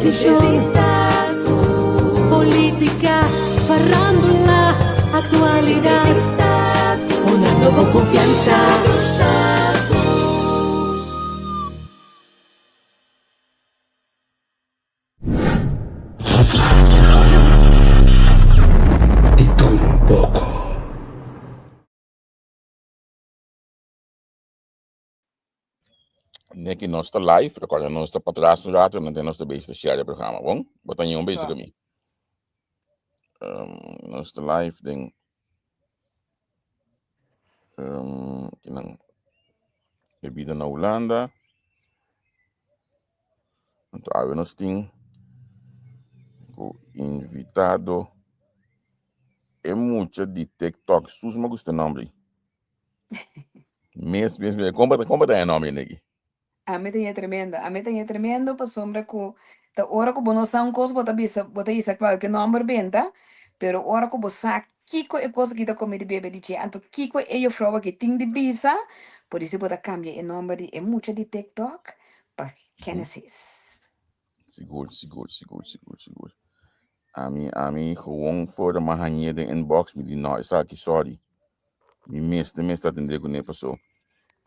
Discusion, politica, farándula, actualidad. Una nueva confianza. Di tur un poko. Neki nos ta live, recorda nos ta patras un rato, nan nos ta bezig ta share e programa, bon? Bo ta un bezig mi. Um, nos ta live den um, kinan bebida na Hulanda. Anto awe nos tin ku invitado e mucha di TikTok. Sus me gusta e nombre. Mes, mes, mes. Kon bo kon bo ta e nombre neki? Ami ta ña tremendo. Ami ta ña tremendo pasobra ku ta ora ku bo no sa un kos bo ta bisa bo ta hisa kualke nomber benta, pero ora ku bo sa kiko e kos aki ta kome di bebe di dje, anto kiko e jufrou aki tin di bisa, por eso bo ta kambia e nomber di e mucha di TikTok pa Genesis. Sigur, sigur, sigur, sigur, sigur. Ami, ami gewoon voor de mahañé den inbox, mi di no, esaki sorry. Mi mester mester atendé kuné paso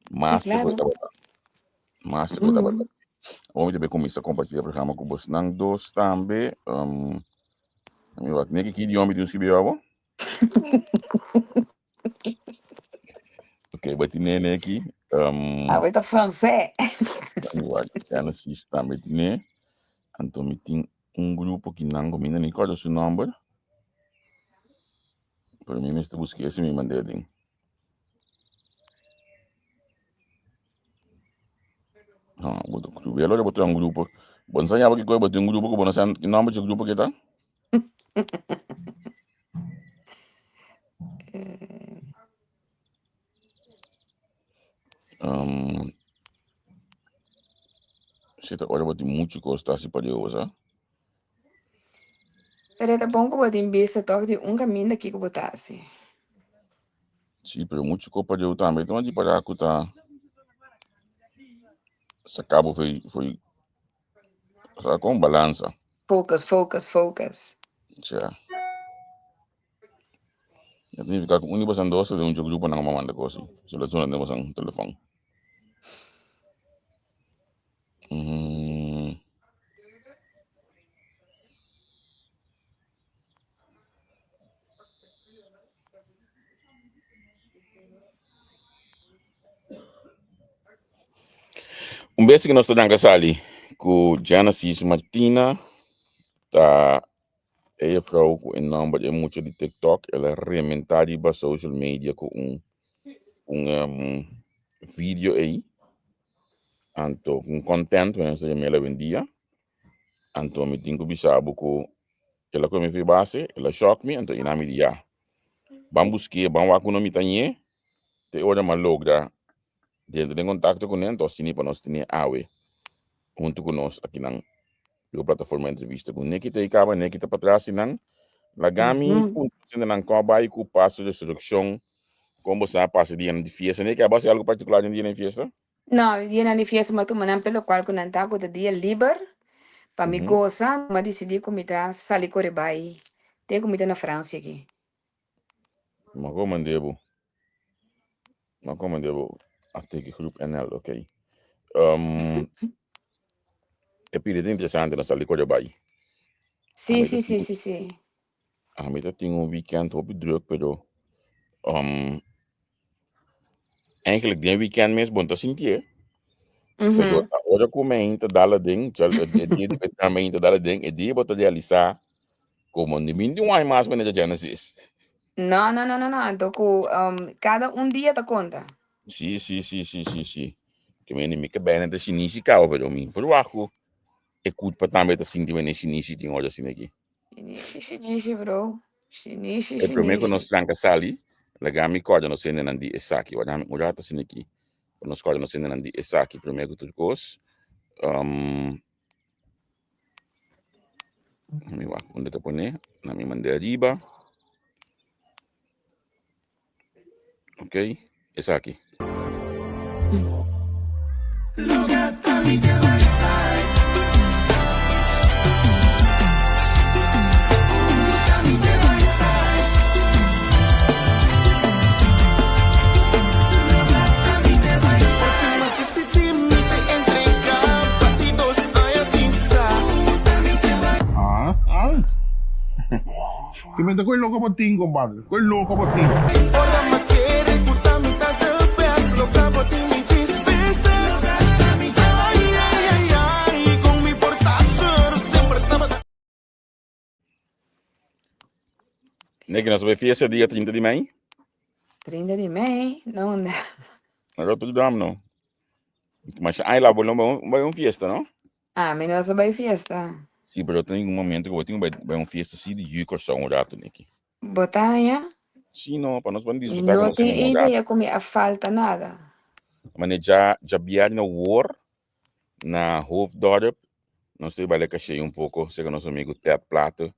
Sí, mas te ku claro. tabata. Mas te ku tabata. Awor mi ta kuminsá kompartí e programa ku bosnan dos tambe. Um, mi wak neki ki idioma mi tin skibí abo? Ok, bo tine neki. Um, Awe ta francés. mi wak Genesis tambe tine. Anto mi tin un grupo ki nan ku mi no ni kòrda su nòmber. Pero mi mester busk'é si mi mand'é den. No, bo ta tu lo bo tin un grupo. Bo no sa yama kiko, bo tin un grupo ku bo no sa ki nòmber dje grupo ke ta? Um, si ta ora bo tin muchu kos ta hasi pa Dios, sa? Pero e ta bon ku bo tin bista tòg di un kaminda kiko bo ta hasi. Sí, pero muchu kos pa Dios tambe. Tuma di para ku ta saka bo foi foi sa kon balansa. Focus, focus, focus. Tja. Ya significa ku un di bosan dos ta den un dje grupo nan a manda kos. Si lo zona den bosan telefòn. Mm. Un bes ku nos ta danka sali ku Genesis Martina ta e juffrouw ku e nòmber e mucha di TikTok el a rementá riba social media ku un un video ei anto un content ku nos ta yama el awendia anto mi tin ku bisa bo ku el a kome fi base el a shock mi anto i nan mi di ya ban busk'é ban wak ku no mi ta ñe te ora mi a logra drenta den kontakto kuné anto asina pa nos tene awe huntu ku nos akinan riba plataforma entrevista ku Nicky ta ei kaba Nicky ta patras i nan laga mi puntra esei nan kon a bai ku paso resurreccion kon bo sa pasa dianan di fiesta Nicky abo hasi algo partikular den dianan di fiesta? No, dianan di fiesta mi a tuma nan p'e lokual ku nan ta ku ta dia liber pa mi gosa mi a disidí ku mi ta sali kore bai te ku mi ta na Francia aki. Ma kon mand'é bo? Ma kon mand'é bo? Afteken groep NL, ok. Um, e pidi ta interesante na sali kore bai. Sí, sí, sí, sí, sí. Ami ta tin un weekend hopi druk, pero um, eigenlijk den weekend mes bon ta sintié. Pero ora ku mi ta dala den, e dia di mi ta dala den, e dia bo ta realisá como ni 21 aña mas manera Genesis. No, no, no, no, no. Anto ku um, kada un dia ta konta. Sí, sí, sí, sí, sí, sí. Ke meni mi kabei ta shinishi kaba, pero mi verwacht ku e kurpa tambe ta sinti mene shinishi tin ora asina aki. Shinishi, shinishi, bro. Shinishi, E promé ku shinishi. nos tranka sali, laga mi kòrda nos hendenan di esaki. Wak mi un rato asina aki. Pa nos kòrda nos hendenan di esaki promé ku tur kos. Um, mi wak unda ta pone. Na mi mand'é ariba. Ok, esaki. Ki mester koe loko bo tin, kompadre. Koe loko bo tin. Niki, nos bai fiesta dia 30 di mei? 30 di mei? Na unda? Na Rotterdam, no. Mas ai la bo bai un fiesta, no? Ah, mi no sa bai fiesta. Sí, pero tin un momento que bo tin bai bai un fiesta sí di yu Kòrsou un rato, Niki. Bo ta haña? Sí, no, pa nos ban Mi disfrutá ku no nos tin un rato. idea ku mi a falta nada. Mane dja djabièrnè wor na Hoofddorp Nos ta bale caché un poco, cerca nos amigo Ted Plato.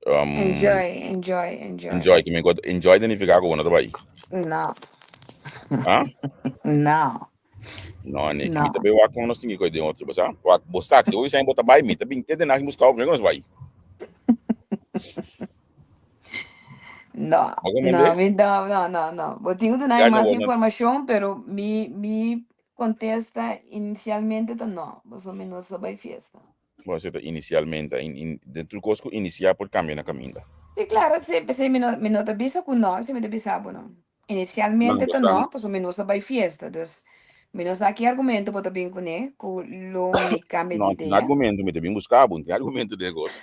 Um, Enjoy, enjoy, enjoy. Enjoy, que me encuentro. Enjoy significa que no te vai. No. Ah? No. No, Nick, No. mi también wak con nos tingi de otro, bosa. Wak bosak, si hoy zijn bota bai, mi también te de nach buscar, mi nos bai. No, Algo no, mende? mi no, no, no, no. Bo tin ku Ya duna no mas bueno. informashon, pero mi mi Contesta inicialmente ta no, pasobra mi no sa bay fiesta. Bo sa ta inicialmente, in, in, den tur cos cu inicia por cambia na caminda. Sí, claro, sí, p'esei mi no, mi no ta bisa cu no, esei mi ta bisa bo no. No, Inicialmente bo ta sa, no, pasobra mi no sa bay fiesta, dus mi no sa ki argumento bo ta bin cune cu lo mi cambia no di tin idea. argumento, mi ta bin busca bo, no tin argumento den e cos.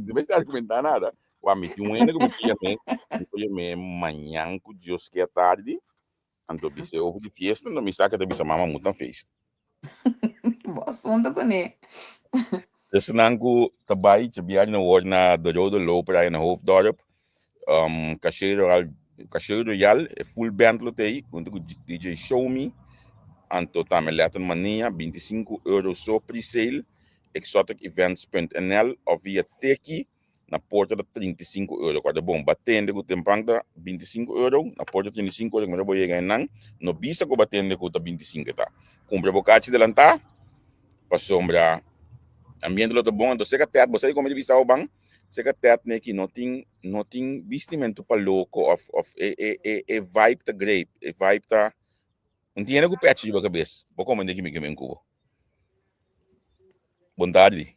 No mester argumenta nada. Wak, mi tin un hende cu mi por yam'é, mi por yam'é mañan cu Dios ke atardi, Anto bis'é ofu di fiesta, anto mi sa ke ta bisa mama mutan feest. Bo asunto kuné. Esnan ku ta bai chabiar na wor na De Rode Loper aya na Hoofddorp, um, Caché Royal, Caché Royal, e full band lo tei, hunto ku DJ Show Me, anto tambe Latin Mania, 25 euro so pre-sale, exoticevents.nl of via Teki na porta ta 35 euro. Cuarta bon, batende cu tempan ta 25 euro, na porta 35 euro, como bo yega nan, no bisa cu batende cu ta 25 ta. Cumpra bo cachi delantá, pasobra ambiente lo ta bon, entonces seca tet, bo sa di come di bista ban, seca tet neki no tin, no tin bistimento pa loco of, of e, e, e, e vibe ta great, e vibe ta, un tiene cu pechi riba cabes, bo come neki mi keme cubo. Bon tardi.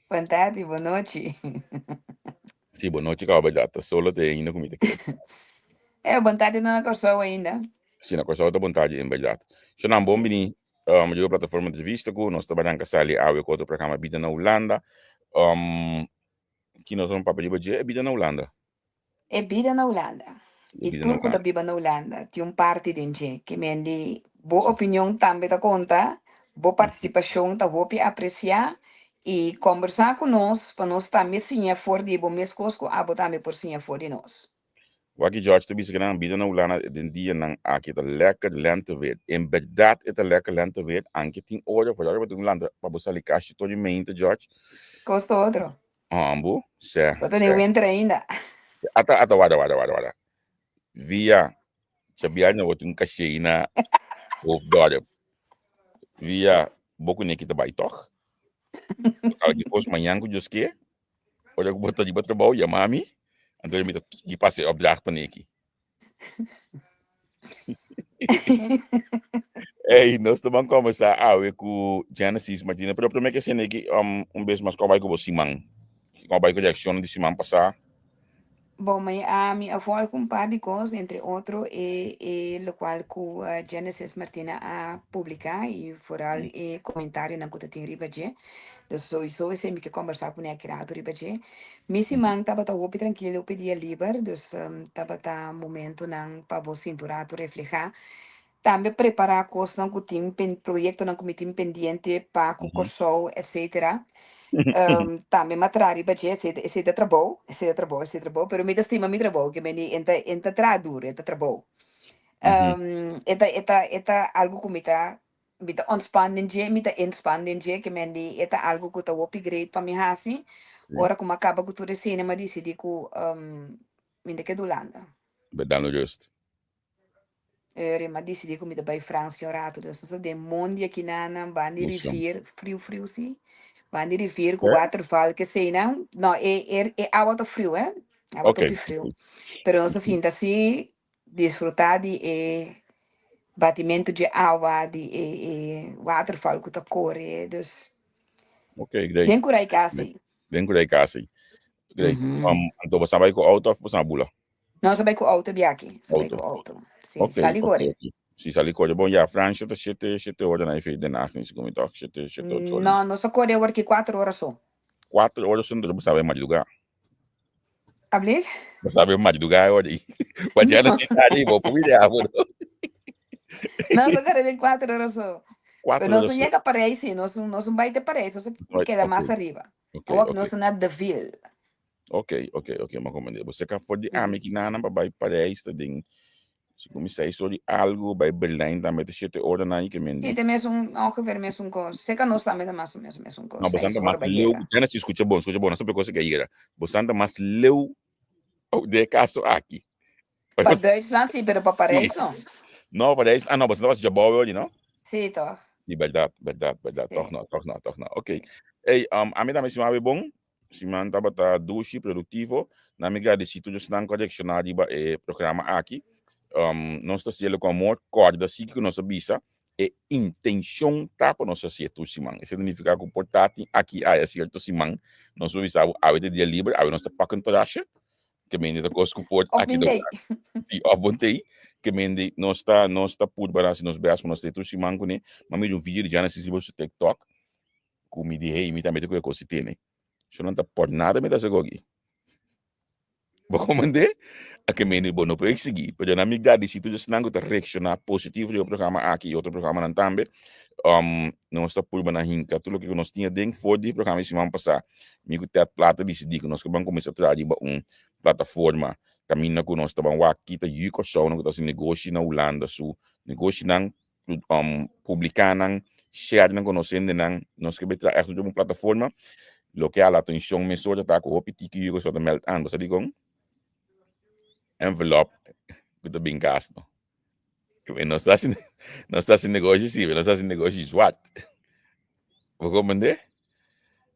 Bon tardi, bon nochi. Sí, bon nochi kaba ya. Ta solo te ainda ku mi ta kere. Eh, bon tardi no na Kòrsou ainda. Sí, na Kòrsou ta bon tardi en bèrdat. Shonan, bon bini um, riba plataforma entrevista ku nos ta baranka sali awe ku otro programa Bida na Hulanda. Um, ki nos a papia riba dje? E bida na Hulanda. E bida na Hulanda. E I bida na tur ku ta Hulanda. biba na Hulanda tin un parti den dje. Ke men di bo opinion tambe ta konta, bo partisipashon ta hopi apresiá i kòmbersá ku nos pa nos tambe siña for di bo meskos ku abo tambe por siña for di nos. Wak George ta bisa ku nan bida na Hulanda den dianan aki ta lekker lenteweer. En bèrdat e ta lekker lenteweer, anke tin ora for ora bo tin ku lanta pa bo sali kashi tur di mente George. Kos ta otro. Ambu, sè, Bo ta den sè. winter ainda. Ata, ata, warda, warda, warda, warda. Via Xabiar no tin un caché na Hoofddorp. Via bo ku neki ta bai toch? Cualkier kos mañan ku Dios ke, ora ku bo ta riba trabou, yama mi, anto mi ta sigui pasa e opdracht pa neki. Ey, nos ta ban conversa awe cu Genesis Martina, pero prome que sene ki um, un bes mas con bai cu bo siman? Con bai cu reaccion di siman pasá? Bon, mi a mi a volg un par di cos, entre otro e e locual cu Genesis Martina a publica y vooral e comentarionan cu ta tin riba dje. Dus sowieso esey mi ke combersa cu ne aki rato riba dje. Mi siman tabata hopi trankil, hopi dia liber, dus tabata momentonan pa bo sinti un rato reflehá. Tambe prepará kosnan ku tin pen, proyektonan ku mi tin pendiente pa ku Kòrsou, etcetera. Tambe mi a traha riba dje, esei esei ta trabou, esei ta trabou, esei ta trabou, pero mi ta stima mi trabou, ke meni e ta e ta traha duru, e ta trabou. E ta e ta e ta algu ku mi ta Mi ta ontspan den dje, mi ta inspan den dje, ke men di e ta algu ku ta hopi great pa mi hasi. Ora ku mi a kaba ku tur esei, mi a disidí ku mi ta keda Hulanda. Bo dando rust. Eri, mi a disidí ku mi ta bai Fransia un ratu. Dus nos ta den mondi akinan, ban di rivier, friu friu si, ban di rivier ku waterval ke eseinan. No, e e e awa ta friu, eh, awa ta hopi friu. Pero nos ta sinta si Disfrutá di e batimentu dje awa, di e e waterval ku ta kore, dus Ok, great. den kurai kasi. Den ku dai kasi. Great. Anto boso a bai ku auto of boso a bula? Nos a bai ku auto biaki. Nos a bai Auto. ku auto. Si, Ok, sali ok, kore. ok. Si, sali kore. Bon, ya, Francia ta shete, shete ora na efe Den Haag, ni si komo toch, shete, shete, ocho ora. No, nos a kore awor ki kuater ora so. Kuater ora so, entonces bo sabe madruga. Ablé? Bo sabe madruga ora ei. Pa ya no si sali, bo por mira afo, no? Nos a kore den kuater ora so. Kuater Pero nos ora no so. yega Parijs, sí, nos, nos no bai te Parijs, nos a Right, keda ok, mas ariba. ok, Awor ok. nos ta na Deauville. Ok, ok, ok, m'a comprende. Bo seka for di ami ki nana pa bai Parijs ta den si ku mi seis ora di algo, bai Berlijn tambe ta shete ora na ke Sí, mendi. ta mesun, ongeveer mesun kos. Seka nos tambe ta mas o menos mesun No, kos, bo seis santa ora mas pa leu, yega. Genesis, skucha bon, skucha bon, no sabe kos ke yega. Bo santa mas leu den e kaso aki. Pa Duitsland sí, pero pa Sí. Parijs no. No, Parijs, ah no, bo santa was Jabouwe ori, no? Sí, toch. Sí, berdad, berdad, berdad. Sí. Toch no, toch no, toch no. Ok. Hey, ami tambe si mabe bon. Siman tabata dushi, produktivo. Na mi gradisí tur esnan ku a reakshoná riba e programa aki. Nos ta hasiel ku amor. Kòrda si ku nos a bisa e intenshon ta pa nos hasié tur siman. Esei ta nifiká ku por ta tin aki aya sierto siman nos por bisa bo awe ta dia liber, awe nos ta pak un terasha, ke mende ta kos ku por Òf aki bin ta tei. Si, òf bon tei. Ke mende nos ta nos ta purba na hasi nos bèst pa nos ta tur siman kuné. M'a mira un video di Genesis riba su TikTok. Ku mi di hey mi tambe ta kohe kos di tene. Su nan ta por nada mi ta hasi agogi. Bo komand'é? A ke mende bo no por eksigí. Pero nan mi gradisí tur esnan ku ta reakshoná positivo riba e programa aki i otro programanan tambe. Nos ta purba na hinka tur loke ku nos tin aden for di programa di siman pasá. Mi ku Ted Plata disidí ku nos ke ban kuminsá traha riba un plataforma kaminda ku nos ta ban wak kita yu Kòrsounan ku ta hasi negoshi na Hulanda su negoshinan publiká nan, share nan ku nos hendenan, nos ke traha ègt un plataforma, loke a la atenshon mesora ta ku hopi tiki yu ku ta mèld an, bo sa dikon? Envelop ku ta bin kas no. Nos ta hasi nos ta hasi negoshi si, nos ta hasi negoshi zwart. Bo komprendé?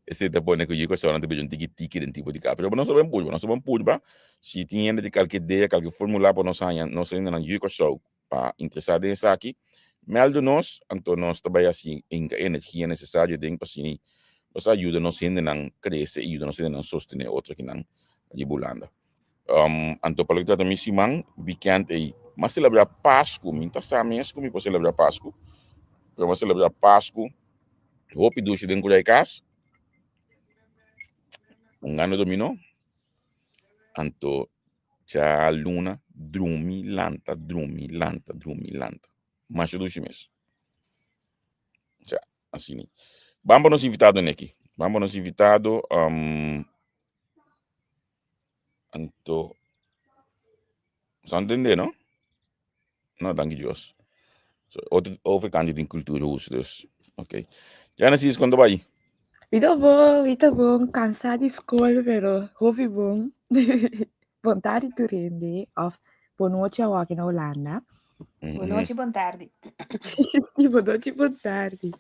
Esei ta pone ku yu kòrsounan ta bira un tiki tiki den tipo di kap. Pero nos a ben purba, nos a ben purba, si tin hende di kalke idea, kalke formula pa nos haña nos hendenan yu Kòrsou Pa interesá den esaki, mèldu nos, anto nos ta bai hasi hinka e energia nesesario den pa asina nos a yuda nos hendenan krese i yuda nos hendenan sostené otro kinan riba Hulanda. Anto pa loke ta trata mi siman, wikènt ei, mi a selebrá Pasku, mi ta sa mes ku mi por selebrá Pasku, pero mi a selebrá Pasku hopi dushi den kura e kas, un gana dominó, anto Djaluna drumi lanta drumi lanta drumi lanta. Masha dushi mes. Ja, asina. Ban pa nos invitado neki. Ban pa nos invitado. Um, anto, sa entende, no? No, danki Dios. So, otro overkant di cultuurhuis, dus. Oké. Genesis, kon ta bai? Mi ta bon, mi ta bon. Cansá di skol, pero hopi bon. Bon tardi tur hende, of bon nochi awor aki na Hulanda. Bon nochi, bon tardi. Sí, bon nochi, bon tardi.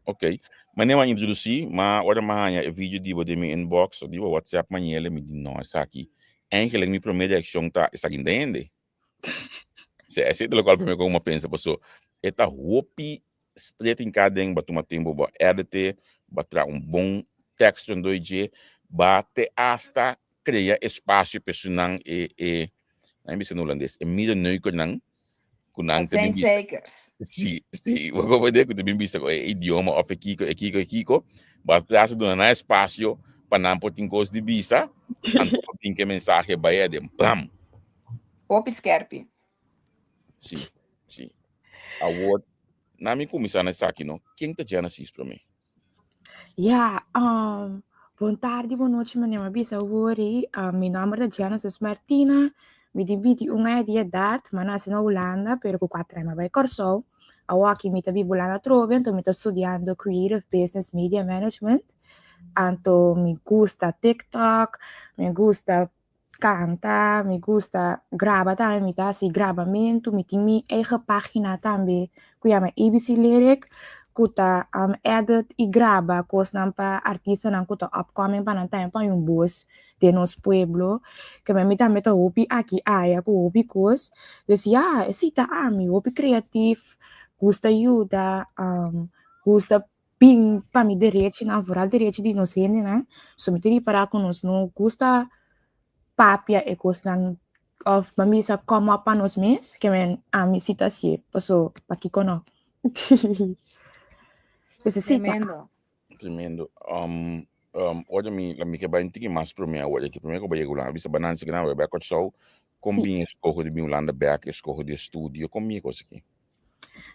Ok. Mane m'a introducí, ma ora m'a haña e video di bo den mi inbox, di bo WhatsApp mañele, mi di no, esaki. Eigenlijk mi promé reaccion ta, esaki n'ta hende. Se, esei ta lokual promé ku m'a pensa, paso e ta hopi stret hinká den, bo a tuma tempu bo a edit, bo a traha un bon teksto rondó di dje, bo a te asta krea espasio pa esunnan e, e, nan bisa na hulandes, e middeneukernan, ku nan te bin bisa. Azijnzeikers. Sí, sí, bo comprende ku te bin bisa ku e idioma of e kiko, e kiko, e kiko, bo a trata duna nan espasio pa nan por tin kos di bisa, anto por tin ke mensahe bai aden, bam! Hopi skerpi. Sí, sí. Awor, na mi kuminsá na esaki no, ken ta Genesis promé? Ja, bon tardi, bon nochi, meneer m'a bisa awor ei. Mi nomber ta Genesis Martina, mi tin 21 aña di edat, m'a nase na Hulanda, pero ku kuater aña m'a bai Kòrsou. Awoki mi ta biba Hulanda atrobe, anto mi ta studiando Creative Business Media Management. Anto mi gusta TikTok, mi gusta Canta, mi gusta graba tambe, mi ta haci grabamentu, mi tin mi eigen pagina tambe cu yama ABC Lyric cu ta edit y graba cosnan pa artistanan cu ta upcoming pa nan tambe pon un bos den nos pueblo, ke mi tambe ta hopi aki aya cu hopi cos, dus ya esey ta ami, hopi creatief, gusta yuda, gusta. bin pa mi derechinan, vooral derechi di nos hendenan. So mi ta ripará ku nos no gusta papia e kosnan òf ban bisa come up pa nos mes, ke men ami si ta hasié, paso pakiko no? Esei si ta. Tremendo. Tremendo. Um, um, ora mi, la mi ke bai un tiki mas promé awor. Ki promé ku bai yega Hulanda, bisa banan si kina bai Kòrsou, kon Sí. bin eskoho di bin Hulanda bèk, eskoho di estudio, kon bin e kos aki?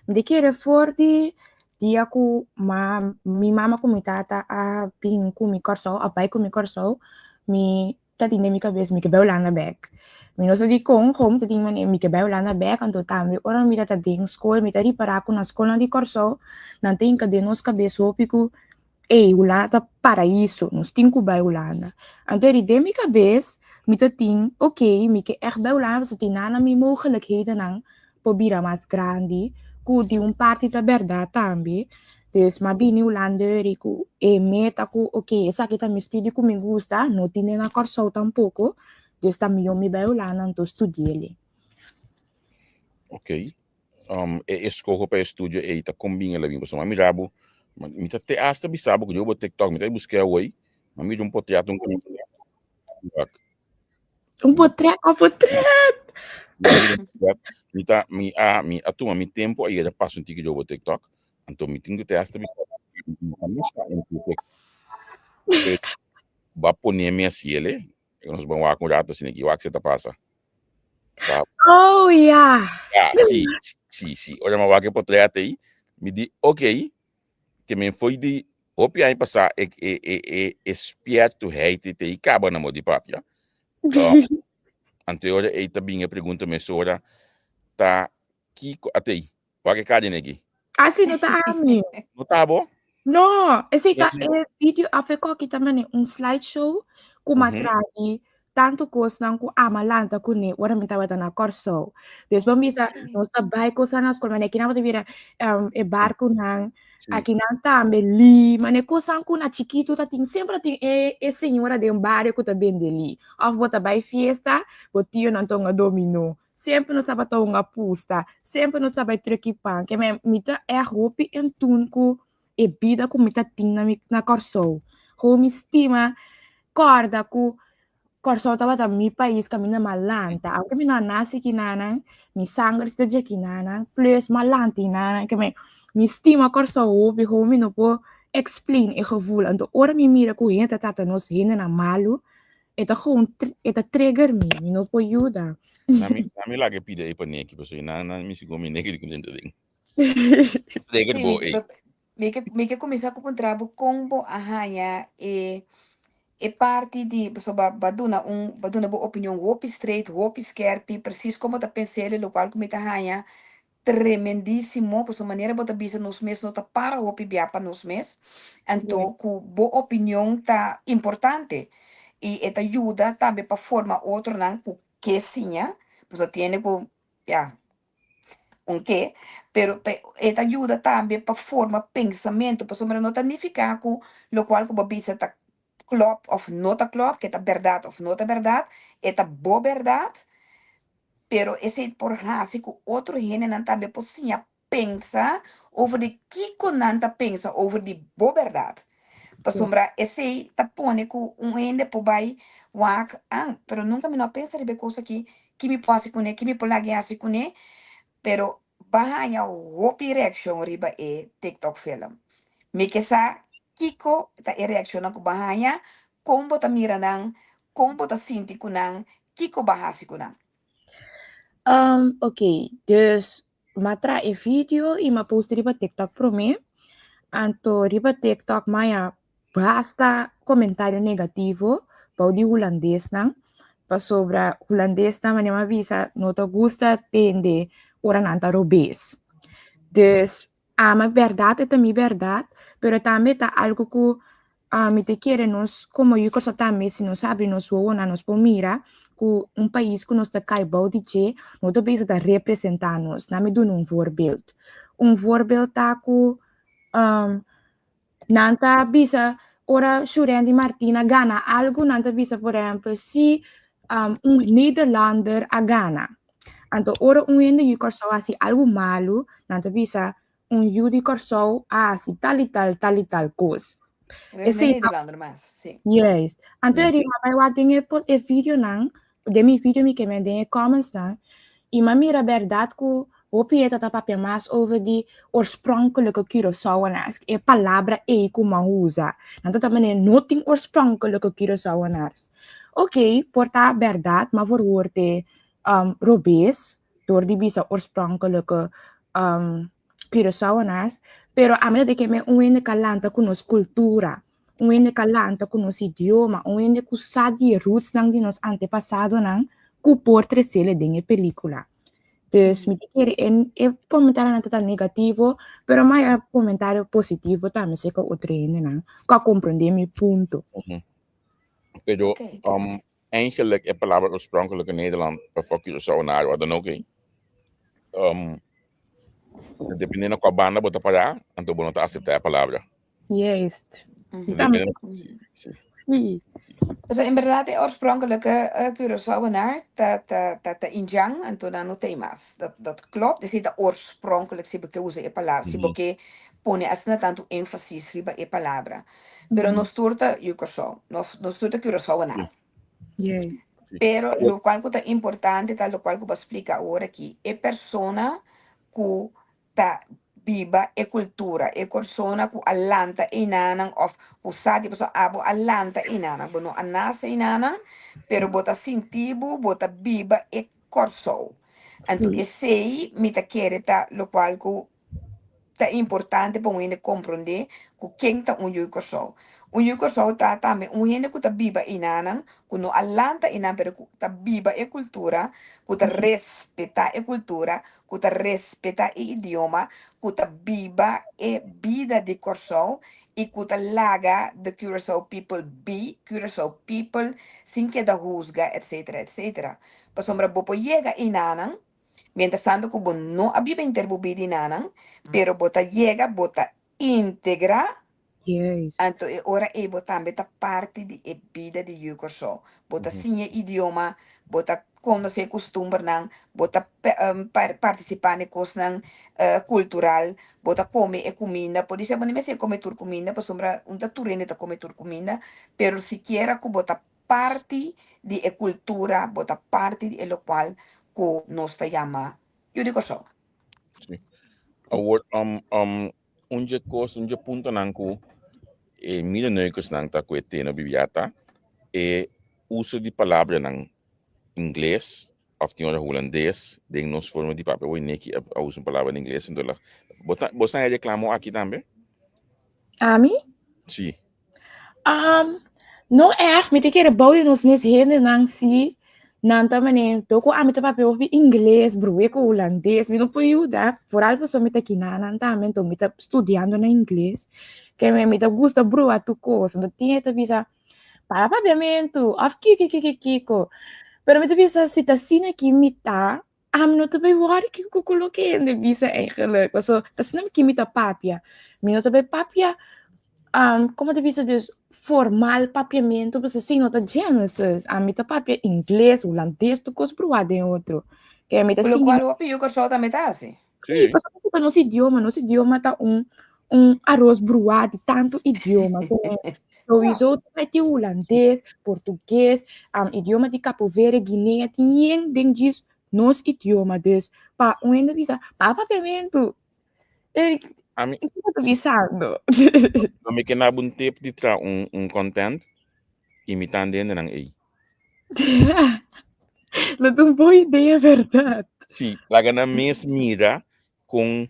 Mi ta kere for di dia ku ma mi mama ku mi tata a bin ku mi Kòrsou, a bai ku mi Kòrsou, mi ta tin den mi kabes mi ke bai Hulanda bèk. Mi no sa dikon, gewoon mi ta tin manera mi ke bai Hulanda bèk, anto tambe ora mi ta den skol mi ta ripará ku na skolnan di Kòrsou nan ta hinka den nos kabes hopi ku ey Hulanda ta paraiso, nos tin ku bai Hulanda. Anto eri den mi kabes mi ta tin ok mi ke ègt bai Hulanda pasobra tin nan mi mogelijkhedennan por bira mas grandi ku di un parti ta bèrdat tambe. Dus m'a bini Hulanda eri ku e meta ku ok esaki ta mi studio ku mi gusta, no tine na Kòrsou tampoko, dus ta mihó mi bai Hulanda anto studi'el. Ok. Um, e eskoho pa e studio ei ta kon bin el a bin? Pasobra m'a mira bo, mi ta te hasta bisa bo ku bo TikTok, mi ta busk'é awor, m'a mira un potriat un kaminda. Un potret, un potret! Mi ta, mi a, mi a tuma mi tempo a yega pasa un tiki riba TikTok, anto mi tin ku te hasta bisa ba pone mi hasiel, nos ban wak un rato asina aki, wak si ta pasa. Ba Oh, ya. Ya, si, si, si. Ora mi wak e potret ei, mi di, ok, ke men foi di hopi aña pasá e e e e e spierto heite te i kaba na mo di papia. Um, ante ora ei ta bin e pregunta mesora ta kiko atei wak e kari negi. Ah, si, no ta ami. No ta bo? No, esei ta Yes. e video af e koki ta mane un slideshow ku m'a traha tantu kosnan ku ama lanta kuné ora mi tabata na Kòrsou. Dus bo bisa nos ta bai kosnan na skol, mane kinan bo ta bira e barkunan, akinan tambe li, mane kosnan ku na chikitu ta tin, semper ta tin e e señora den bario ku ta bende li. Òf bo ta bai fiesta, bo tionan ta hunga dominó. Semper nos tabata hunga pusta, semper nos ta bai treki pan. Ke men mi ta ègt hopi en tun ku e bida ku mi ta tin na mi na Kòrsou. Gewoon mi stima kòrda ku Kòrsou tabata mi pais kaminda mi a lanta. Aunke mi no a nase kinanan, mi sanger si ta dje kinanan, plus mi a lanta kinanan. Ke men mi stima Kòrsou hopi, gewoon mi no por explain e gevoel. Anto ora mi mira ku hende ta trata nos hendenan malu, e ta gewoon e ta trigger mi, mi no por yuda. Na mi, na mi laga e pida ei pa Neki, pasobra nan, nan mi sigur mi Neki di contento den. Trigger Sí, bo mi, ei. mi ke, mi ke kuminsá ku puntra bo kon bo a haña e e parti di pasobra bo a duna un bo a duna bo opinion hopi straight, hopi skerpi, presis kon bo ta pens'el, lokual ku mi ta haña tremendísimo, pasobra manera bo ta bisa nos mes no ta para hopi bia pa nos mes, anto ku bo opinion ta importante i e ta yuda tambe pa forma otronan ku ke siña, pasobra tiene ku ya un ke, pero pe e ta yuda tambe pa forma pensamentu, pasobra no ta nifiká ku lokual ku bo bisa ta klòp òf no ta klòp, ke ta bèrdat òf no ta bèrdat, e ta bo bèrdat, pero esei por hasi ku otro hendenan tambe por siña pensa over di kiko nan ta pensa over di bo bèrdat. Pasobra esei ta pone ku un hende por bai wak, ah, pero nunka mi no a pensa riba e kos aki, ki mi por hasi kuné, ki mi por laga e hasi kuné, pero ba haña hopi reakshon riba e TikTok film. Mi ke sa kiko ta e reakshonnan ku bo a haña, kon bo ta mira nan, kon bo ta sinti ku nan, kiko bo a hasi ku nan. Um, ok, dus m'a traha e video i m'a post riba TikTok promé. Anto riba TikTok m'a haña basta komentario negativo bou di hulandesnan, pasobra hulandesnan manera mi a bisa no ta gusta tende ora nan ta robes. Dus Ama bèrdat e ta mi bèrdat, pero tambe ta algu ku mi ta kere nos komo yu Kòrsou tambe si nos habri nos wowonan nos por mira ku un pais ku nos ta kai bou di dje no ta bisa ta representá nos. Nan mi duna un voorbeeld. Un voorbeeld ta ku nan ta bisa ora Shurendi Martina gana algu nan ta bisa por ehèmpel si un Nederlander a gana. Anto ora un hende yu Kòrsou hasi algu malu nan ta bisa. un yu di Kòrsou a hasi tal i tal, tal i tal kos. Pero Esei no ta Nederlander mas, sí. Juist. Anto e rima bai wak den e po e videonan, den mi video mi ke men den e commentsnan, i m'a mira bèrdat ku hopi e ta ta papia mas over di oorspronkelijke Curaçaoenaars, e palabra ei ku m'a usa. Nan ta ta manera no tin oorspronkelijke Curaçaoenaars. Oké, por ta bèrdat, m'a verwoord e robes dor di bisa oorspronkelijke Curaçaoenaars, pero ami ta di ke men un hende ka lanta ku nos kultura, un hende ka lanta ku nos idioma, un hende ku sa di e rootsnan di nos antepasadonan ku por tresele den e pelikula. Dus mi ta kere e e komentarionan ta ta negativo, pero maya komentario positivo tambe serka otro hendenan ku a komprondé mi punto. Pero Ok. eigenlijk e palabra oorspronkelijk in Nederland voor Curaçaoenaar wat dan ook, hè. Dependiendo kua banda bo ta pará, anto bo no ta aseptá e palabra. Juist. Dependiendo, sí, sí. Sí. Dus en bèrdat e oorspronkelijke Curaçaoenaar ta ta ta ta indjan, anto nan no t'ei mas. Dat dat klopt, esei ta oorspronkelijk si bo ke usa e palabra, si bo ke pone asina tantu énfasis riba e palabra. Pero nos tur ta yu Kòrsou, nos nos tur ta Curaçaoenaar. Juist. Pero lokual ku ta importante ta lokual ku bo a splika awor aki, e persona ku ta biba e kultura, e persona ku a lanta einanan òf ku sa di pasobra abo a lanta einanan, bo no a nase einanan, pero bo ta sinti bo, bo ta biba e Kòrsou. Anto esei mi ta kere ta lokual ku Ta importante pa un hende komprondé ku ken ta un yu Kòrsou. Un yu Kòrsou ta tambe un hende ku ta biba einanan, ku no a lanta einan pero ku ta biba e kultura, ku ta respetá e kultura, ku ta respetá e idioma, ku ta biba e bida di Kòrsou i ku ta laga the Curaçao people be Curaçao people sin keda husga etcetera etcetera. Pasobra bo por yega einanan Mientras tanto ku bo no a biba inter bo bida inanan, pero bo ta yega, bo ta integrá, anto e ora ei bo tambe ta parti di e bida di yu Kòrsou. Bo ta siña e idioma, bo ta konosé e kustumbernan, bo ta partisipá na e kosnan kultural, bo ta kome e kuminda. Podisé bo no mester kome tur kuminda pasobra un ta tur hende ta kome tur kuminda, pero sikiera ku bo ta parti di e kultura, bo ta parti di e lokual ku nos ta yama Yu di Kòrsou. Sí. Awor, um, um, un dje kos, un dje puntonan ku e middeneukersnan ta ku e teno bibiata, e uso di palabranan ingles of tin ora hulandes den nos forma di papia. Awor Nicky a, a usa un palabra en ingles, entonces la, bo ta, bo sa e reklamo aki tambe? Ami? Sí. Um, no echt, mi ta kere bou di nos mes hendenan si nan ta mane toko ami ta papia hopi ingles, broe ku hulandes, mi no por yuda, vooral pasobra mi ta kinanan tambe, enton mi ta studiando na ingles, ke mi mi ta gusta brua tur kos, enton tin e ta bisa para papiamentu of kiko kiko kiko, pero mi ta bisa si ta asina ki mi ta, Ami no ta bai wòri kiko ku loke hende bisa eigenlijk. Paso ta asina ki mi ta papia. Mi no ta bai papia, um, komo ta bisa dus, formal papiamentu, paso si no ta Genesis. Ami ta papia ingles, hulandes, tur kos bruá den otro. Ke mi ta Ku sinti lokual hopi yu Kòrsou tambe ta hasi. Sí, Sí. pasobra ku ta nos idioma, nos idioma ta un un aros bruá di tantu idioma. Como sowieso ta bai tin hulandes, portugues, idioma di Capo Verde, Guinea, tin yen den djis nos idioma. Dus pa un hende bisa, pa papiamentu, eh, Ami, kiko ta bisando? lo mi ke naba un tip di traha un, un content imitando hendenan ei. Lo ta un bon idea, berdad. Sí, laga nan mes mira con,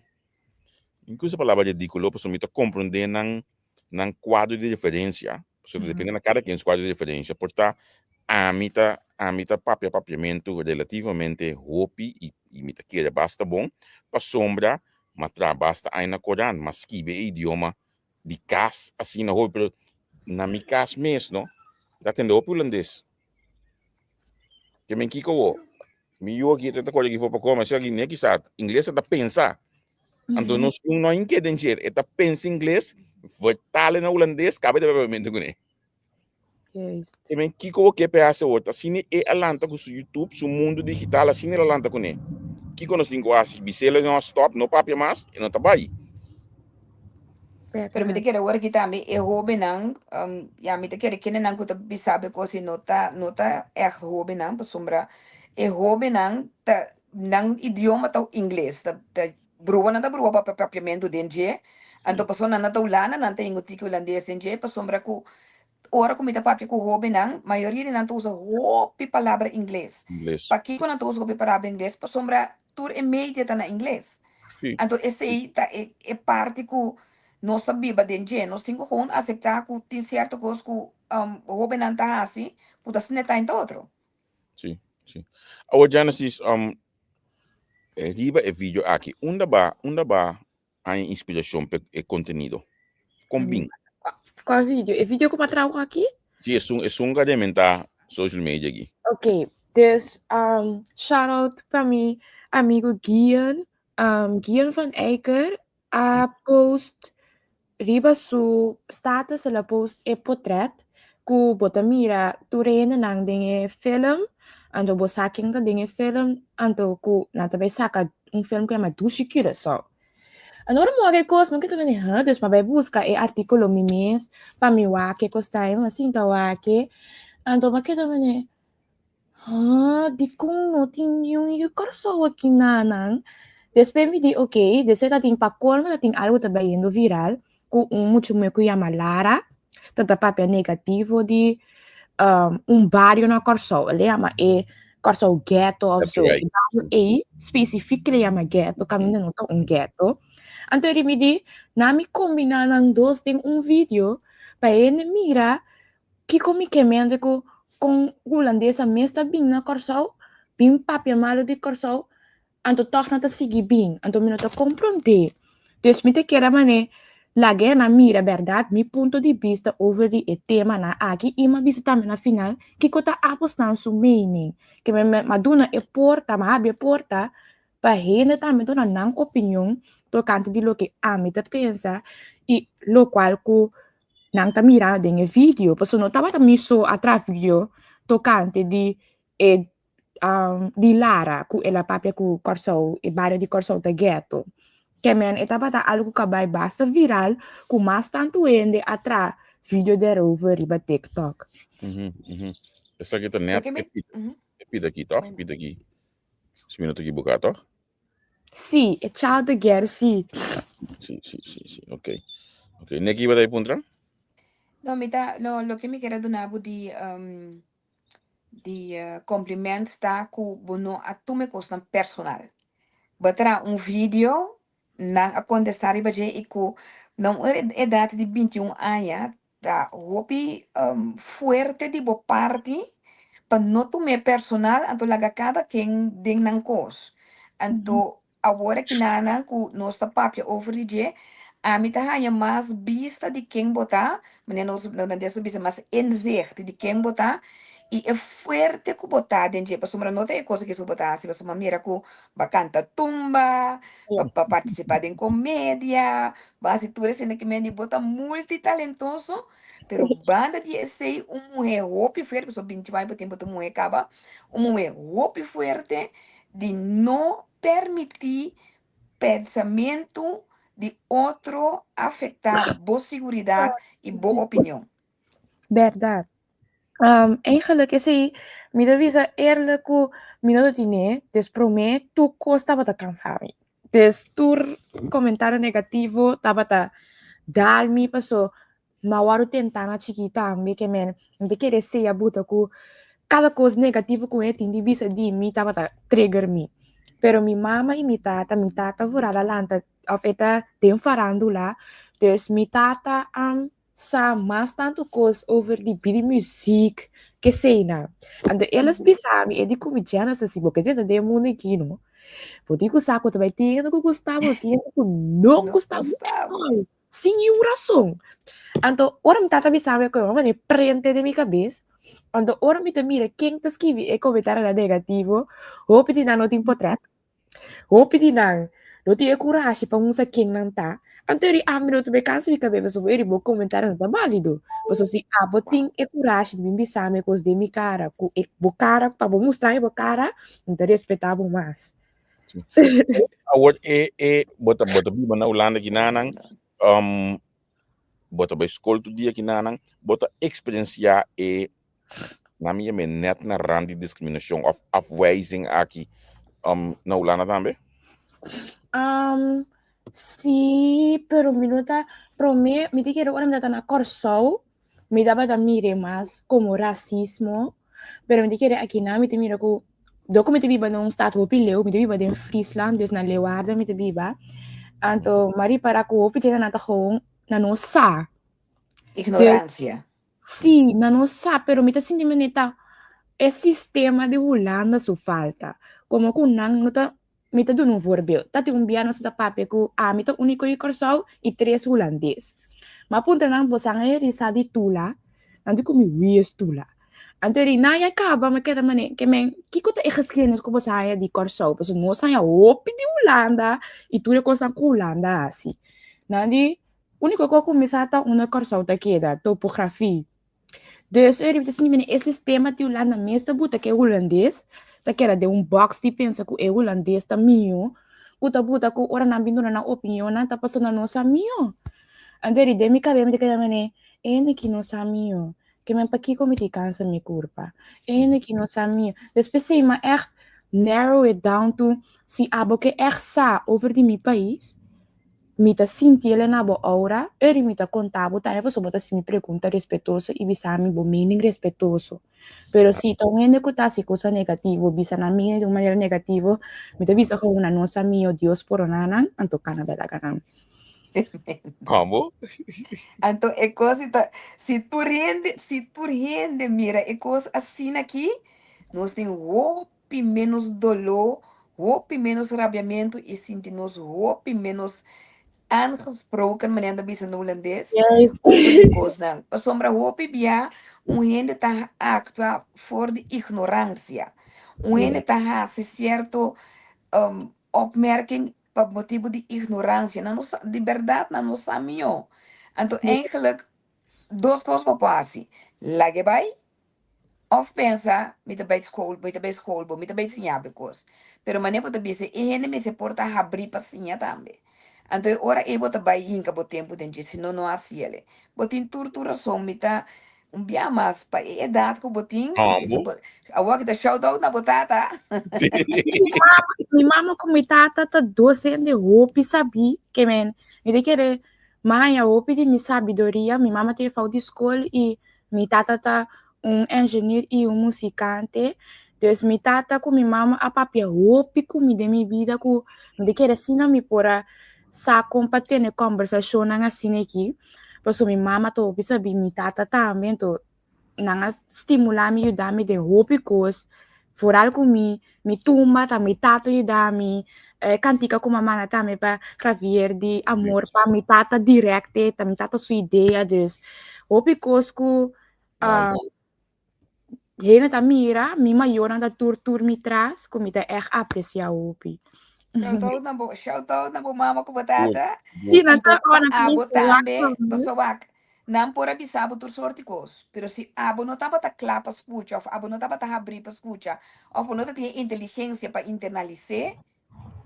incluso e palabra ridículo, pasobra mi ta comprende nan, nan cuadro di referencia, pasobra depende na cada quien su cuadro di referencia, por ta ami ta, ami ta papia papiamento relativamente hopi y, y mi ta kere basta bon, pasobra m'a traha basta aña na Corant, m'a skibi e idioma di cas asina hopi, pero na mi cas mes no, mi ta tende hopi hulandes. Ke men kiko wo? Mi yu aki ta kore aki for pa kome, asina aki ne kisa ingles e ta pensa. Anto nos yu no a hinke den dje, e ta pensa ingles, vertale na hulandes, kabe ta papiamentu kuné. Juist. Ke men kiko bo ke pe hasi awor? Asina e a lanta ku su YouTube, su mundu digital, asina el a lanta kuné. Kiko nos tin ku hasi? Bis'el no stop, no papia mas, e no ta bai. Pero mi ta Bèrdat. kere awor aki tambe e hóbennan, ya mi ta kere kendenan ku ta bisa bo e kos ei no ta no ta ègt hóbennan pasobra e hóbennan ta nan idioma ta ingles ta ta brua nan ta brua papia papiamentu den dje anto pasobra nan na ta Hulanda nan ta hinga un tiki hulandes den dje pasobra ku ora ku mi ta papia ku hóbennan mayoria di nan ta usa hopi palabra ingles. Ingles. Pakiko nan ta usa hopi palabra ingles? Pasobra tur e media ta na ingles. Sí. Anto esei ta e e parti ku nos ta biba den dje. Nos tin ku gewoon aseptá ku tin sierto kos ku hóbennan ta hasi ku ta snetá entre otro. Sí, sí. Awor Genesis, riba e video aki, unda ba, unda ba haña inspirashon pa e kontenido? Kon bin? Kua video? E video ku mi a traha aki? Sí, esun, esun ku a rementá social media aki. Ok, dus um, shout out pa mi amigo Gian, um, Gian van Eyker a post riba su status el a post e potret ku bo ta mira tur e hendenan den e film, anto bo sa ken ta den e film, anto ku nan ta bai saka un film ku yama Dushi Curaçao. Anto ora mi wak e kos mi keda mende huh, dus mi a bai buska e artíkulo mi mes pa mi wak e kos ta, mi a sinta wak e, anto mi a keda mende huh, dikon no tin niun yu Kòrsou aki na nan? Despues mi di ok, despues ta tin pa kolmo ta tin algu ta bai yendo viral ku un mucha muhé ku yama Lara ta ta papia negativo di un bario na Kòrsou, el a yama e Kòrsou ghetto of so, e bario ei spesifik el a yama ghetto kaminda no ta un ghetto. Anto mi di nan mi kombiná nan dos den un video pa hende mira Kiko mi ke mente ku kon hulandesa mes ta bin na Kòrsou, bin papia malu di Kòrsou, anto tòg nan ta sigui bin, anto mi no ta komprondé. Dus mi ta kere manera laga e nan mira bèrdat mi punto di bista over di e temanan aki i mi a bisa tambe na final kiko ta aposnan su mening. Ke mi a duna e porta, mi a habri e porta pa hende tambe duna nan opinion tokante di loke ami ta pensa i lokual ku nan ta mira den e video, pasobra no tabata mi so a traha video tokante di e di Lara ku el a papia ku Kòrsou, e bario di Kòrsou ta ghetto. Ke men e tabata algu ku a bai basta viral ku mas tantu hende a traha video derover riba TikTok. Esaki ta net e pida, e pida aki tòg? Pida aki. Si mi no ta ekiboká tòg? Sí, e child de guerra, sí. Sí, sí, sí, sí. Ok. Ok. Neki, wat hij puntra? No, mi ta, no, loke mi kier a duna bo di, um, di eh, compliment ta ku bo no a tuma e kosnan personal. Bo a traha un video, nan a kontestá riba dje i ku na un edat di 21 aña Ta hopi fuerte di bo parti pa no tum'é personal anto laga kada ken den nan kos. Anto awor aki nana ku nos ta papia over di dje, ami ta haña mas bista di ken bo ta, manera nos holandes ta bisa mas inzicht di ken bo ta i e fuerte ku bo ta den dje, pasobra no ta e kos aki so bo ta hasi, pasobra mira ku bo a kanta tumba, bo a partisipá den komedia, Bo hasi tur esei ki mende bo ta multitalentoso, pero banda di esei un muhé hopi fuerte, pasobra binti aña bo tin bo ta muhé kaba, un muhé hopi fuerte di no permití pensamentu di otro afektá bo siguridat i bo opinion. Bèrdat. Eigenlijk esei mi ta bisa eerlijk ku mi no ta tine, des promé tur kos tabata kansa mi. Des tur komentario negativo tabata dal mi paso mi a wòrdu tentá na chikí tambe ke men mi ta kere sea buta ku kada kos negativo ku e tin di bisa di mi tabata trigger mi. Pero mi mama i mi tata, mi tata vooral a lanta òf e ta den farandula, dus mi tata sa mas tantu kos over di bidi muziek keseinan. Anto el a bisa mi, e di ku mi, Genesis, si bo ke drenta den e mundu aki no, bo tin ku sa ku ta bai tin hende ku gusta bo, tin hende ku no No gusta bo gusta at bo. all, sin niun rason. Anto ora mi tata bisa mi e kos, mi prente den mi kabes, anto ora mi ta mira ken ta skibi e komentarionan negativo, hopi di nan no tin potret, Hopi di nan no tin e kurashi pa musa ken nan ta. Anto eri ami no ta bay kansa mi kabes pasobra eri bo komentario no ta balido. Pasobra si abo tin e kurashi di bin bisa mi e kos den mi kara ku e bo kara pa bo mustra mi bo kara, mi ta respeta bo mas. Awor e e bo ta bo ta biba na Hulanda kinanan. Um, Bo ta bai skol tur dia kinanan, bo ta eksperensiá e nan mi yam'é nèt na rand di diskriminashon òf afwijzing aki na Hulanda tambe? Um, sí, pero mi no ta promé, mi ta kere ora mi tabata na Kòrsou, mi tabata mir'é mas komo rasismo, pero mi ta kere akinan mi ta mira ku dor ku mi ta biba na un stad hopi leu, mi ta biba den Friesland, dus na Leeuwarden mi ta biba, anto mi a ripará ku hopi dje nan ta gewoon nan no sa. Ignoransia. Sí, nan no sa, pero mi ta sinti manera ta e sistema di Hulanda su falta. Komo ku nan no ta, mi ta duna un voorbeeld. Ta tin un bia nos ta papia ku ami ta úniko di Kòrsou i tres hulandes. Mi a puntra nan, boso a risa di Tula? Nan di ku mi, wie is Tula? Anto di nan ya kaba mi keda manera, ke men, kiko ta e geschiedenis ku boso haña di Kòrsou? Pasobra nos haña hopi di Hulanda i tur e kosnan ku Hulanda hasi. Nan di, Úniko ku a kuminsá ta unda Kòrsou ta keda, topografia. Dus e riba ta sinti mene e sistema di Hulanda mes ta buta ku e hulandes ta keda den un box di pensa ku e hulandes ta mihó, ku ta buta ku ora nan bin duna nan opinionnan ta pasobra nan no sa mihó. Anto eri den mi kabes mi ta keda mene, e hende aki no sa mihó, ke men pakiko mi tin kansa mi kurpa, e hende aki no sa mihó. Dus p'esei mi a ègt narrow it down to si abo ke ègt sa over di mi pais, Mi ta sinti el na bo aura, eri mi ta konta bo tambe pasobra bo ta hasi mi pregunta respetuoso i bisa mi bo mening respetuoso. Pero si ta un hende ku ta hasi kosa negativo, bisa nan mi di un manera negativo, mi ta bisa gewoon na nos amigo Dios porona nan, anto kana bela ganan. Como? Anto e kos si ta, si tur hende, si tur hende mira e kos asina aki, nos tin hopi hopi ménos doló, hopi ménos rabiamentu i sinti nos hopi ménos aangesproken, manera nan ta bisa na hulandes, over di kosnan. Pasobra hopi bia un hende ta aktua for di ignoransia. Un hende ta hasi sierto opmerking pa motibu di ignoransia. Nan no sa, di bèrdat nan no sa mihó. Anto eigenlijk dos kos bo por hasi, lag'e bai Of pensa, Mi ta bai skol, mi ta bai skol bo, mi ta bai siña bo e kos. Pero manera bo ta bisa, e hende mester por ta habrí pa siña tambe. Anto e ora ei bo ta bai hinka bo tempu den dje, si no, no hasi el. Bo tin tur tur rason. Mi ta un bia mas pa e edat ku bo tin, Amo. bo, awor ki ta shout out na bo tata. Sí. Mi mama, mi mama ku mi tata ta dos hende hopi sabí, ke men, mi ta kere m'a haña hopi di mi sabiduria. Mi mama ta juffrouw di skol i Mi tata ta un engineer i un musikante, dus mi tata ku mi mama a papia hopi ku mi den mi bida ku mi ta kere asina mi por a sa kon pa tene kòmbersashonnan asina aki, pasobra mi mama ta hopi sabí, mi tata tambe, anto nan a stimulá mi, yuda mi den hopi kos, Foral ku mi mi tumba ta mi tata yuda mi, e kantika ku mama na tambe pa Javier di amor pa mi tata direct ta mi tata su idea dus hopi kos ku Nice. hende ta mira mi mayornan ta tur tur mi tras ku mi ta ègt apresia hopi. Shout out na bo, shout out na bo mama ku bo tata. Sí, nan Anto ta pa ora abo mi wak tambe, pasobra wak, Nan por a bisa bo tur sorti kos, pero si abo no tabata kla pa skucha òf abo no tabata habrí pa skucha òf bo no ta tin e inteligensia pa internalis'é,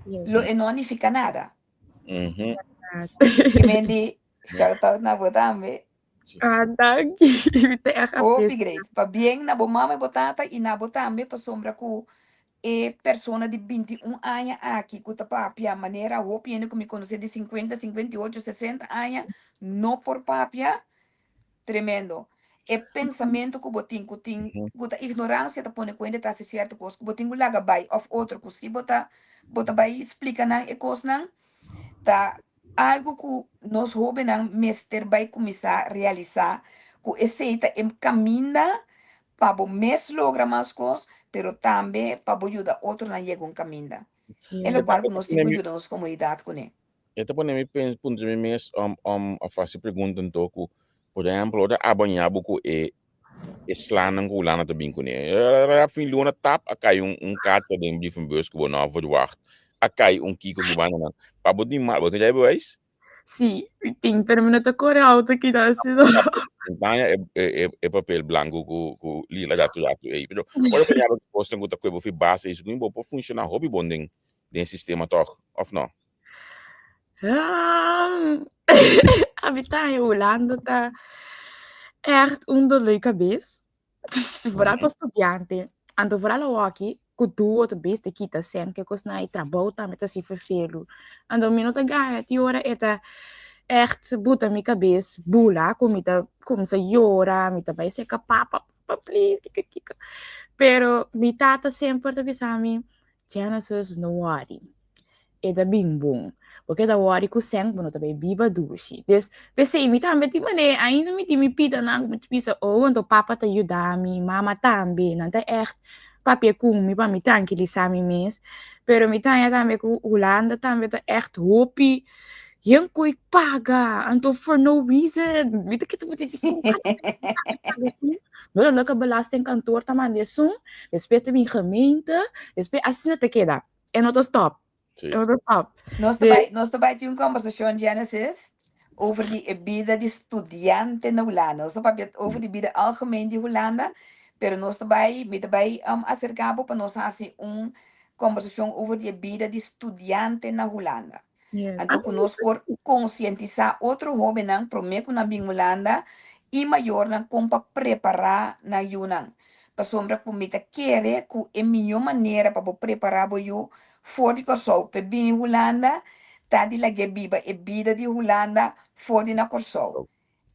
lo e no a nifiká nada. Ke men di, shout out na bo tambe. Ah, danki. Mi ta ègt Hopi apresia. great. Pabien na bo mama i bo tata i na bo tambe pasobra ku E persona di 21 aña aki ku ta papia manera hopi hende ku mi konosé di 50, 58, 60 aña no por papia, tremendo. E pensamentu ku bo tin ku tin ku ta ignoransia ta pone ku hende ta hasi sierto kos ku bo tin ku laga bai òf otro ku si bo ta bo ta bai splika nan e kosnan ta algu ku nos hóbennan mester bai kuminsá realisá ku esei ta e kaminda pa bo mes logra mas kos, pero tambe pa bo yuda otronan yega un kaminda. E lokual ku nos tin ku yuda nos komunidat kuné. E ta pone mi puntra mi mes òf hasi pregunta anto ku, por ehèmpel, ora abo a ña bo ku e e slanan ku Hulanda ta bin kuné. Fin luna tap a kai un un karta den brievenbus ku bo no a verwacht. A kai un kiko ku banda nan. Pa bo tin mal, bo tin rijbewijs? Sí, mi tin, pero mi no ta kore auto kida así no. Baña e, e, e, e papel blanco ku, ku lila datu datu ei. Pero ora bo ñaba kosnan ku ta kue bo fi base ei, sugun bo por funciona hopi bon den den sistema toch, of no? Um, Ami ta haña Hulanda ta ègt un dolor di kabes. Vooral pa studiante. Anto vooral awoki ku duo ta bes ta kita sèn ke kosnan i trabou tambe ta hasi ferfelu. Anto mi no ta gana ti ora e ta ègt buta mi kabes bula ku mi ta kuminsá yora, mi ta bai seka papa, papa please kiko kiko. Pero mi tata semper ta bisa mi, Genesis no wòri. E ta bin bon. Bo keda wòri ku sèn, bo no ta bai biba dushi. Dus, p'esei mi tambe tin manera, ainda mi tin mi pidanan ku mi ta bisa, oh, anto papa ta yuda mi, mama tambe, nan ta ègt papia ku mi pa mi trankilisá mi mes. Pero mi ta haña tambe ku Hulanda tambe ta ègt hopi yen ku i paga, anto for no reason. Mi ta keda dikon paga esun? No ta loke belastingkantoor ta manda esun, despues ta bin gemeente, despues asina ta keda. E no ta stop. Sí. E no ta stop. Nos ta De, bai, nos ta bai tin un conversacion, Genesis, over di e bida di studiante na Hulanda. Nos ta papia over di bida algemeen di Hulanda, pero nos ta bai, mi ta bai um, acerca bo pa nos hasi un conversacion over di e bida di studiante na Hulanda. yes. Anto ku nos por konsientisá otro hóbennan promé ku nan bin Hulanda i mayornan kon pa prepará nan yunan. Pasobra ku mi ta kere ku e mihó manera pa bo prepará bo yu for di Kòrsou p'e bini Hulanda ta di lag'é biba e bida di Hulanda for di na Kòrsou.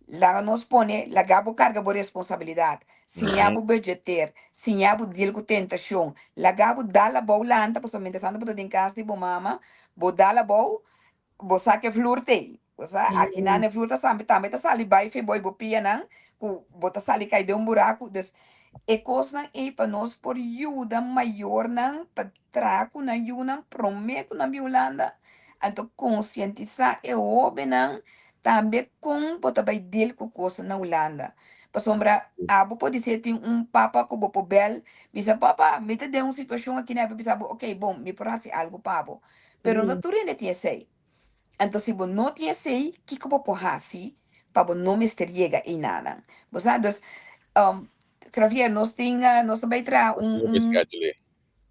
Laga nos pone, laga bo karga bo responsabilidat, siña bo budgeteer, siña bo deal ku tentashon, laga bo dal abou lanta, pasobra mientras tanto bo ta den kas di bo mama, bo dal abou, bo sa ke vloer t'ei. Bo sa, aki nan e vloer ta sambe tambe ta sali bai fe bo i bo pianan, ku bo ta sali kai den un buraku. Dus, e kosnan ei pa nos por yuda mayornan pa traha ku nan yunan promé ku nan bin Hulanda, anto konsientisá e hóbennan tambe kon bo ta bai deal ku kosnan na Hulanda. Pasobra abo podisé tin un papa ku bo por bèl, bisa, Papa, mi ta den un situashon aki na, e por bisa bo, Oké, bon, mi por hasi algu pa bo. Pero no tur hende tin esei. Anto si bo no tin esei, kiko bo por hasi pa bo no mester yega einanan? Bo sa? Dus, Xavier, nos tin, nos ta bai traha un, un.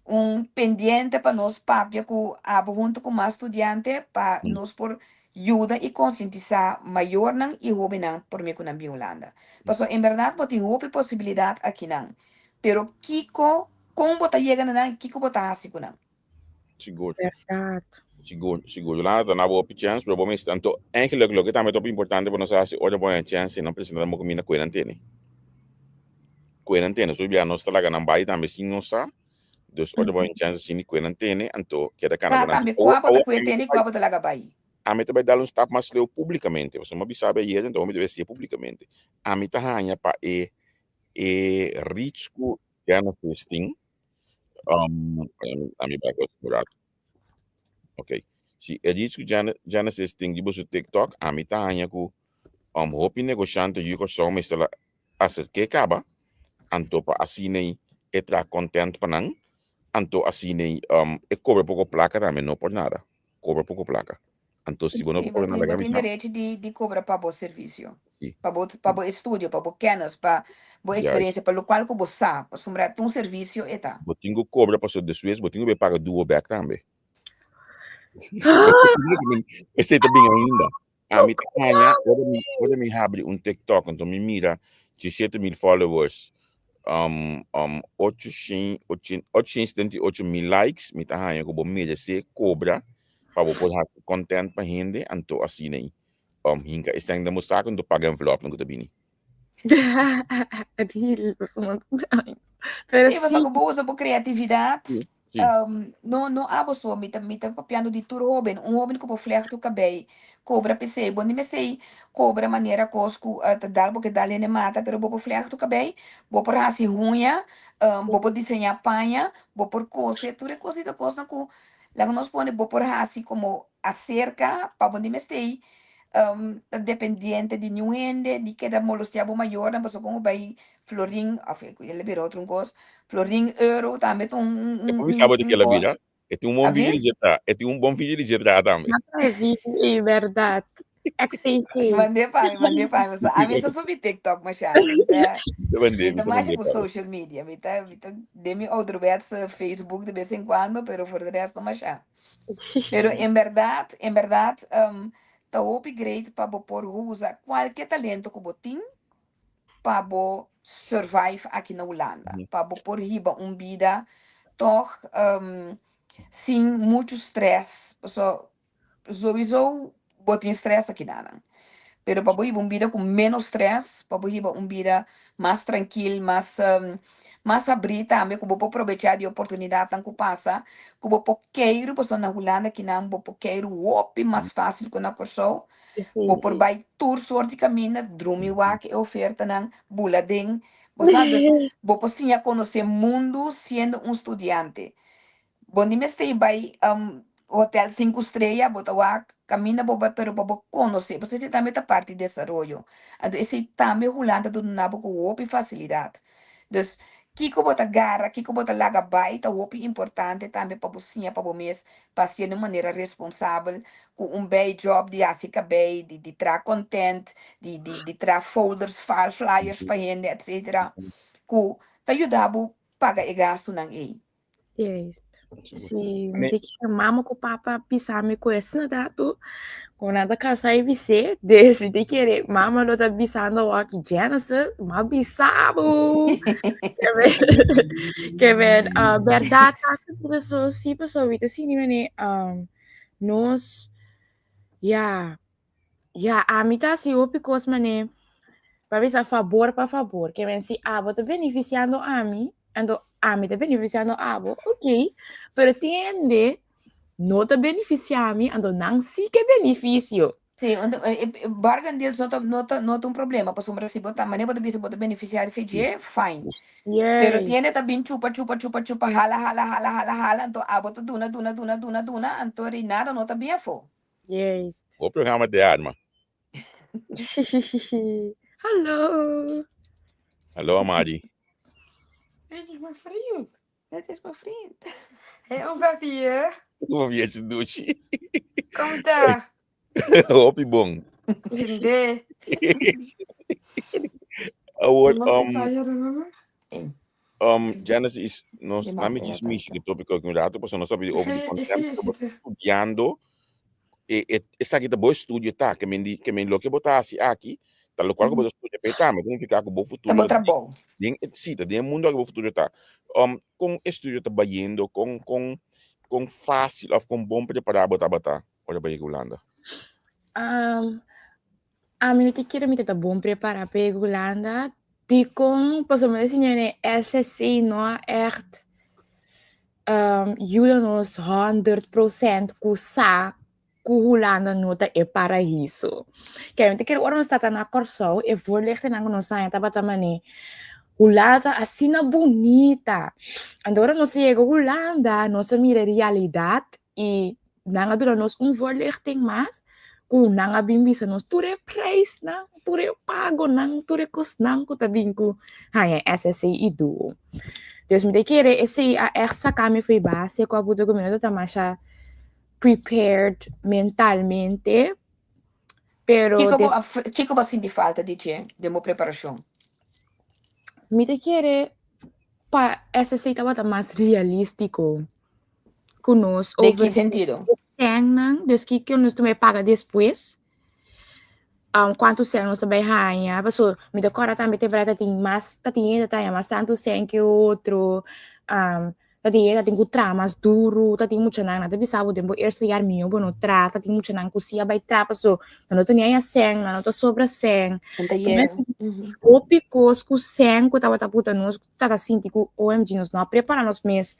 Un pendiente pa nos papia ku abo huntu ku mas studiante pa nos por yuda i konsientisá mayornan i hóbennan promé ku nan bin Hulanda. Pasobra en bèrdat bo tin hopi posibilidat akinan, pero kiko, kon bo ta yega na nan i kiko bo ta hasi ku nan? Sigur. Bèrdat. Sigur, sigur. Yolanda ta na bo hopi chèns, pero bo mester anto eigenlijk loke tambe ta hopi importante pa nos hasi ora bo haña chèns i nan presentá nan bo kaminda ku e nan tene. Ku e nan tene. So bia nos ta laga nan bai tambe sin nos sa. Dus ora bo haña chèns asina ku e nan tene, anto keda kana Sa bo nan. tambe Awo, kua bo awo ta ku e ami ta tene i bai, kua bo ta laga bai. ami ta bai dal un stap mas leu públikamente. Pasobra mi a bisa bo ayer, anto mi debe hasié públikamente. Ami ta haña pa e e reach ku Genesis tin, um, ami bai ku un rato. Ok. Si e reach ku Genesis tin riba su TikTok, ami ta haña ku um, hopi negoshante yu Kòrsou mester la aserk'é kaba, anto pa asina e traha content pa nan, anto asina um, e kobra poko plaka tambe, no por nada, kobra poko plaka. Anto si bo no Sí, por bo kobra nada, tin, bo laga tin bisa. derecho di, di kobra pa bo servisio, Sí. pa bo, pa bo estudio, pa bo kennis, pa bo Juist. eksperensia, pa lokual ku bo sa, pasobra ta un servisio e ta. Bo tin ku kobra pasobra despues bo tin ku bai paga duo bèk tambe. Esei ta bin ainda. Ami ta haña, ora mi, ora mi habri un TikTok, anto mi mira 17.000 followers, um, um, 878.000 likes, mi ta haña ku bo meresé kobra pa bo por hasi content pa hende, anto asina ei, um, hinka e sèn den bo saku, anto paga envelopnan ku ta bini. Real, Pero Sí, sí. pasobra ku bo usa bo kreatividat, Sí, sí. no, no abo so, mi ta, mi ta papiando di tur hóben, un hóben ku por flègt su kabei, kobra p'esei, bo no mester kobra manera kos ku ta dal bo ke dal hende mata, pero bo por flègt su kabei, bo por hasi huña, bo por diseñá paña, bo por kose, tur e kos ei ta kosnan ku laga nos pone bo por hasi komo aserka pa bo no mester ta dependiente di niun hende, ni keda molestia bo mayornan, pasobra kon bo bai florin, of el a bira otro un kos, florin, euro tambe ta un E un por bisa un bo di un kela kos. bira, e tin un bon A video ver? di dje tra, e tin un bon video di dje tra tambe. E bèrdat. XCC. Mand'é pa mi, mand'é pa mi. Pasobra ami sa subi TikTok masha. Mi ta, Mi ta mand'é, mi mi ta ta masha mand'é ku pa bo. social media. Mi ta, mi ta den mi ouderwetse Facebook de bes en cuando, pero voor de rest no masha. Pero en bèrdat, en bèrdat, Ta hopi great pa bo por usa kualke talento ku bo tin pa bo survive aki na Hulanda, pa bo por hiba un bida tòg sin muchu stress, pasobra sowieso bo tin stress akinan, pero pa bo hiba un bida ku ménos stress, pa bo hiba un bida mas trankil, mas mas habrí tambe, ku bo por probechá di oportunidatnan ku pasa, ku bo por keiru, pasobra na Hulanda akinan bo por keiru hopi mas fásil ku na Kòrsou. Bo por bai tur sort di kaminda, drumi wak e ofertanan, bula den. Bo sa, dus bo por siña konosé mundu siendo un studiante. Bo ni mester bai hotel sinku strea, bo ta wak kaminda bo bai, pero pa bo konosé. Pasobra esei tambe ta parti di desaroyo. Anto esei tambe Hulanda ta duna bo ku hopi fasilidat. Dus kiko bo ta gara, kiko bo ta laga bai ta hopi importante tambe pa bo siña pa bo mes pa hasié di un manera responsabel ku un bijjob di hasi kabei, di di traha content, di di di traha folders, file flyers pa hende etcetera ku ta yuda bo paga e gastunan ei. Juist. Si, mi te kere mama ku papa bisa mi ku esna datu, ku nan ta kasa i bis'é, dus mi te kere mama lo ta bisando awor Genesis, m'a bisa bo. Ke men, ke men, uh, bèrdat ta ku so si pasobra mi ta sinti manera um, nos, ya, ya, ami ta hasi hopi kos manera pa bisa fabor pa fabor, ke men si abo ta benefisiando ami, anto ami ta benefisiando abo, ok, pero tin hende no ta benefisiá mi, anto nan sí ke benefisio. Sí, want bargain deals no ta, no ta, no ta un problema, pasobra si bo ta, manera bo ta bisa bo ta benefisiá di FG, fine. Pero Juist. tin hende ta bin chupa, chupa, chupa, chupa, hala, hala, hala, hala, hala, anto abo ta duna, duna, duna, duna, duna, anto ri nada no ta bin afó. Juist. Bo programa te arma. Hallo. Hallo Amari. Het is mijn vriend. Dat is mijn vriend. Hey, hoe va je? Hoe va je, dushi? Kom daar. Hopi bon. Zinde. Awor, Mag ik um, Ey. Genesis, nos Je na mag mi weer djis mishi buiten. ke tópiko aki un rato, pasobra nos ta pidi over di Ik contempt, ga ku bo zitten. studiando e, e, esaki ta bo estudio ta, ke men di, ke men loke bo ta hasi aki, ta lokual ku bo ta studia p'e tambe, ta nifiká ku bo Ta futuro bo ta trabou. den, den, sí, ta den e mundu aki bo futuro ta. Um, kon estudio ta bayendo, kon, kon, kon fásil òf kon bon prepará bo tabata ora bo yega Hulanda? Um, ami no ta kere mi ta bon prepará pa yega Hulanda, dikon? Pasobra mi ta siña den SSC no a ègt um, yuda nos 100% ku sa ku Hulanda no ta e paraiso. Kijk, mi ta kere ora nos tata na Kòrsou, e voorlichtingnan ku nos haña tabata manera Hulanda ta asina bunita. Anto ora nos a yega Hulanda, nos a mira e realidat i nan a duna nos un voorlichting mas ku nan a bin bisa nos tur e prijsnan, tur e pagonan, tur e kosnan ku ta bin ku haña SSC i duo. Dus mi ta kere esei a ègt saka mi for e base ku a buta ku mi no ta masha prepared mentalmente, pero Kiko de bo a kiko bo a sinti falta di dje den bo preparashon? Mi ta kere pa SSC tabata mas realístiko ku nos Den over ki sentido? e sènnan, dus kiko nos ta bai paga despues, um, kuantu sèn nos ta bai haña, paso mi ta kòrda tambe temporada ta tin mas, ta tin hende ta haña mas tantu sèn ke otro, um, Ta tin ta tin ku traha mas duru, ta tin muchanan nan ta bisa bo den bo eerste jaar mihó bo no traha, ta tin muchanan ku si a bai traha paso nan no tene haña sèn, nan no ta sobra sèn. Nan ta Tambe yega. hopi kos ku sèn ku tabata buta nos ku tabata sinti ku OMG nos no a prepara nos mes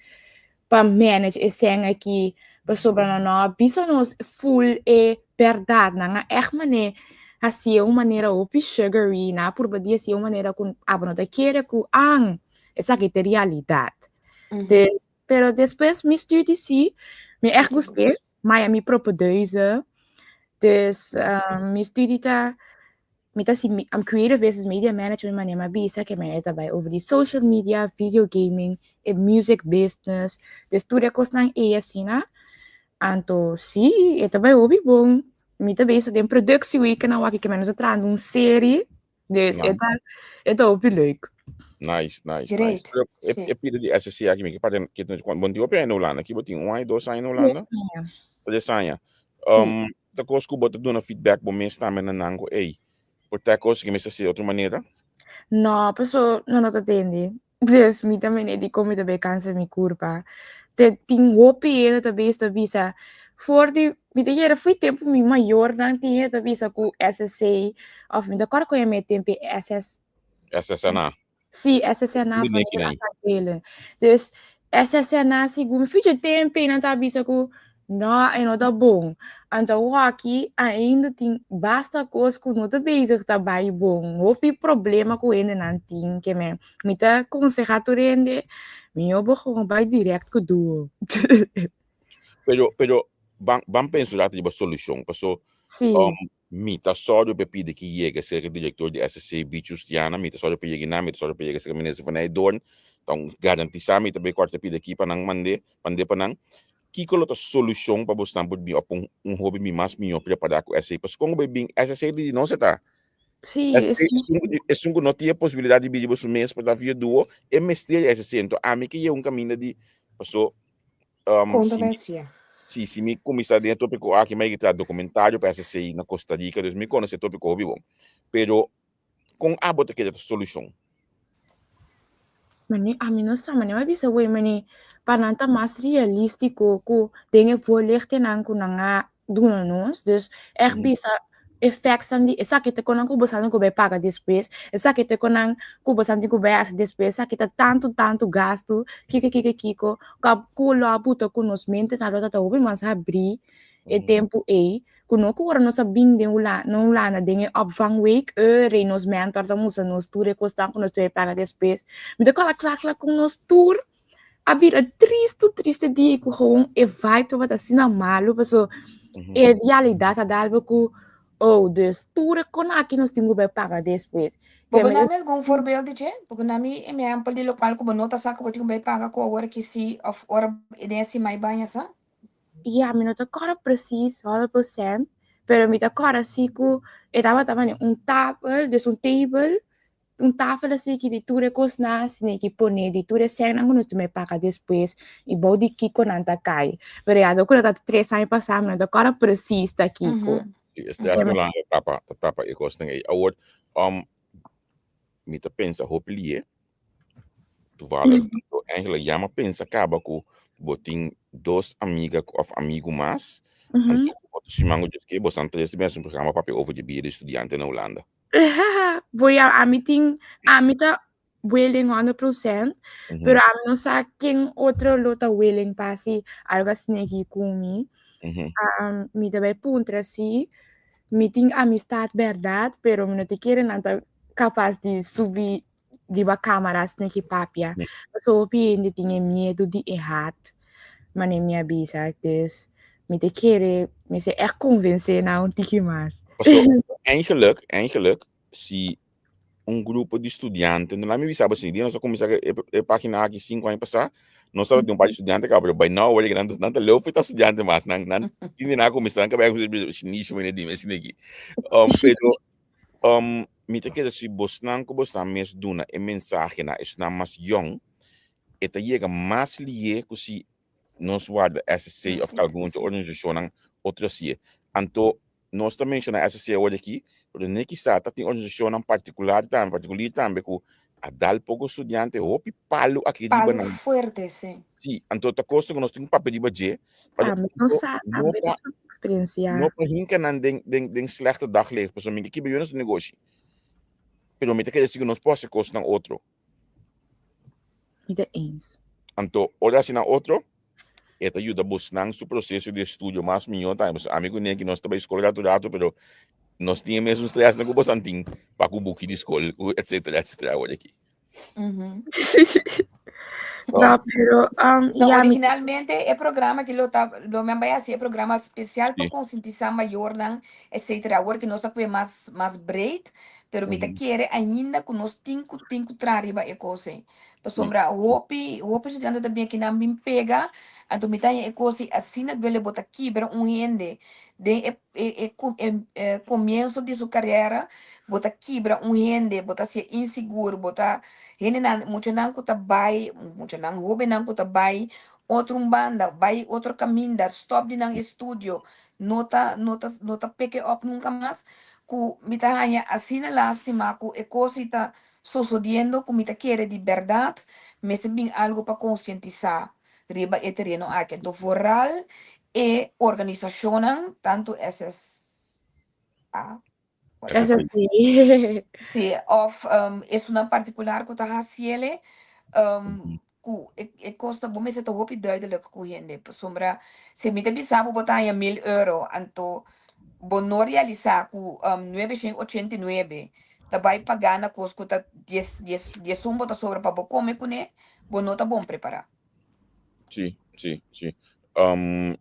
pa manage e sèn aki pasobra nan no a bisa nos full e bèrdat, nan a ègt manera hasié un manera hopi sugary, nan a purba di hasié un manera ku abo no ta kere ku an esaki ta e realidat. Dus, pero despues mi studie sí, mi echt gust'é, maar ja, mi propedeuse. Dus mi studie ta, mi ta si, I'm creative business media management, manera mi a bisa ke mi ta bai over di social media, video gaming, e music business, dus tur e kosnan ei asina. Anto sí, e ta bai hopi bon. Mi ta bezig den productieweek nan wak ke mi nos ta trahando un serie. Dus e ta, e ta hopi leuk. Nice, nice, Great. nice. Pero e, Sí. e pida di SSC aki, mi ke papia, ke bon tin hopi aña na Hulanda. Ki bo tin un aña, dos aña na Hulanda? Tres aña. Tres aña. Sí. ta kos ku bo ta duna feedback bo mes tambe na nan ku ey, por ta e kos ku mester hasi di otro manera? No, paso nan no ta tende. Dus mi ta mene di kon mi ta bay cansa mi curpa. Te tin hopi hende ta bes ta bisa for di mi ta yera fo'i tempo mi mayornan tin hende ta bisa ku SSC of mi ta acorda kon e mey tempo SS SSNA. Sí, SSNA Mi van neki de nai. afdelen. Dus SSNA sigun mi ficha tempo nan ta bisa ku no, e no ta bon. Anto awaki ainda tin basta kos ku no ta bezig ta bai bon. Hopi problema ku hendenan tin ke men. Mi ta konsehá tur hende, mihó bo gewoon bai dirèkt ku duo. Pero, pero, ban, ban pensa un rato riba solushon. Paso, Sí. mi ta sòru pa e pidi ki yega serka direktor di SSC, Bichi Justiana, mi ta sòru pa yega einan, mi ta sòru pa yega serka minister Van Heydoorn. Ta un garantisá mi ta bai kòrta pidi aki pa nan mand'é, mand'é pa nan. Kiko lo ta solushon pa bosnan por bin op un un hopi mi mas mihó prepará ku SSC? Pasobra kon ku bai bin SSC di nos e ta. Sí, SSC sí. esun ku esun ku no tin e posibilidat di bini bo su mes pa ta via duo, e mester di SSC. Enton ami ke yega un kaminda di paso si mi Controversia. si si mi kuminsá den e tópiko aki mi a yega traha dokumentario pa SSC na Costa Rica, dus mi konosé e tópiko hopi bon. Pero kon abo ta kere ta solushon? Mane, ami no sa, mane mi a bisa wey, mane, pa nan ta mas realístiko ku den e voorlichtingnan ku nan a duna nos, dus ègt bisa e factsnan di esaki ta kon nan ku bo sa ku bai paga despues, esaki ta kon nan ku bo sa ku bai hasi despues, esaki ta tantu tantu gastu, kiko kiko kiko, ku lo a buta ku nos mentenan lo ta hopi mas habrí e tempu ei, ku no ku ora nos a bin den Hula na Hulanda den e opvangweek, eur ei nos mentor ta mustra nos tur e kosnan ku nos debe paga despues. Mi ta kòrda kla kla kon nos tur a bira tristu tristu dia ku gewoon e vibe tabata asina malu paso e realidat a dal bo ku oh dus tur e kon aki nos tin ku bai paga despues. Bo Ke por mi nami algun voorbeeld di dje? Bo por nami un ehempel di lokual ku bo no ta sa ku bo tin ku bai paga ku awor aki si òf ora den e siman i baña sa? Ya, mi no ta kòrda presis 100%, pero mi ta kòrda si ku e tabata manera un tafel, dus un table, un tafel así ki di tur e kosnan asina ki pone di tur e sènnan ku nos tin bai paga despues i bou di kiko nan ta kai. Pero ya dor ku ta tres aña pasá mi no ta kòrda presis ta kiko. Si, e strès no langa tapa, ta tapa e kosnan ei. Awor, mi ta pensa hopi lié. Toevallig, anto eigenlijk ya mi a pensa kaba ku bo tin dos amiga of amigu mas. Anto otro siman ku Dios ke bosan tres ta bin hasi un programa papia over di bida di studiante na Hulanda. Bo ya ami tin ami ta willing 100%, pero ami no sa ken otro lo ta willing pa hasi algo asina aki ku mi. Mi ta bai puntra si mi tin amistad bèrdat, pero mi no ta kere nan ta kapas di subi riba cámaras neki papia. Pasobra hopi hende tin e miedu di e hat, manera mi a bisa. Dus mi ta kere mester ègt konvensé nan un tiki mas. Paso, eigenlijk, eigenlijk, si un grupo di studiante, no laat mi bisa bo asina, dia nos a kuminsá e, e página aki 5 aña pasá, nos tabata tin un par di studiante kaba, pero by now awor nan, nan ta leu for ta studiante mas, nan, nan tin di nan a kuminsá, nan kabei a kuminsá bisa, shinishi mene dime asina aki. Pero, mi ta kere si bosnan ku bosnan mes duna e mensahe na esnan mas yòn, e ta yega mas lié ku si nos warda SSC òf algun otro organisashonnan otro hasié. Anto nos ta menshoná SSC awor aki, pero ne kisá ta tin organisashonnan partikular tambe, partikulir tambe ku a dal poko studiante hopi palu aki riba Palu nan. fuerte, sí. Sí, anto ta kosto ku nos tin ku papia riba dje, Ah, mi no sa, no tambe pa ta su experiencia. no pa hinka nan den den den slechte daglicht, pasobra mi ke kiba yo na su negoshi. Pero mi ta kere si ku nos por hasi kosnan otro. Mi ta eens. Anto ora hasi nan otro, e ta yuda bosnan su proseso di estudio mas mihó tambe. Pasobra ami ku Neki nos ta bai skol ratu ratu, pero nos tin e mesun stress ku bosan tin pa ku buki di skol, ku etcetera etcetera awor aki. No, pero No, ya mi originalmente e programa ki lo ta lo men bai hasi e programa spesial pa konsientisá mayornan etcetera. Awor ki nos a kue mas mas breed, pero mi ta kere ainda ku nos tin ku tin ku traha riba e kos ei. Pasobra hopi hopi studiante ta bin aki nan bin pega, anto mi ta haña e kos ei asina duele bo ta kibra un hende den e e e e e komienso di su karera, bo ta kibra un hende, bo ta hasié insigur, bo ta hendenan muchanan ku ta bai muchanan hóbennan ku ta bai otro un banda, bai otro kaminda, stòp di nan estudio. no ta no ta no ta pick e up nunca mas cu mi ta haña asina lastima cu e cos y ta sosodiendo cu mi ta kere di berdad mester bin algo pa concientisa riba e tereno aki. Anto vooral e organisacionnan tanto SSA. SSC. Sí, of esunnan particular cu ta haciele, cu e cos ta bo mester ta hopi duidelijk cu hende, pasobra si mi ta bisa bo bo ta haña mil euro, anto bo no realisa cu 989 ta bay paga na cos cu ta dies dies diesun bo ta sobra pa bo come cune, bo no ta bon prepara. Sí, sí, sí.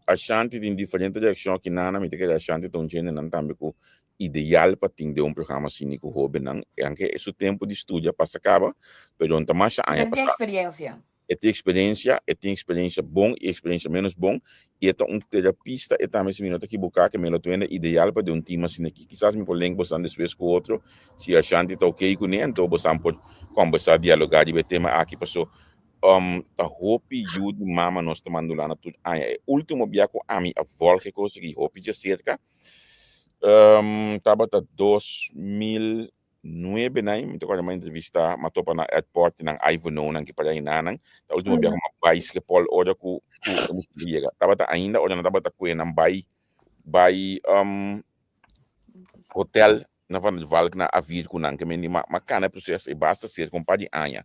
Ashanti tin diferente reaccion aki nana, mi ta kere Ashanti ta un djendenan tambe cu ideal pa tin den un programa asina cu hobennan, aunke su tempo di studia pasa caba, pero no ta masha aña E tin pasa. experiencia. E tin experiencia, e tin experiencia bon y experiencia menos bon, y e ta un terapista, e tambe si mi no ta ekiboca ke mi lo tuenda ideal pa den un team asina aki. Kisas mi por link bosan despues cu otro, si Ashanti ta ok cune, anto bosan por combersa, dialoga riba e tema aki, paso Ta hopi yu di mama nos ta mandula na tur aña. E ultimo bia ku ami a volg e kos aki hopi djaserka tabata 2009 nai, mi ta kòrda mi a entrevista, mi a topa na airport nan Ivanhoe-nan ki para enanan. Ta ultimo bia ku mi a bai Schiphol ora ku ku e muchanan yega. Tabata ainda ora nan tabata kue nan bai bai hotel na Van der Valk na Avir ku nan ke men di ma ma kana e proseso e basta serka un par di aña.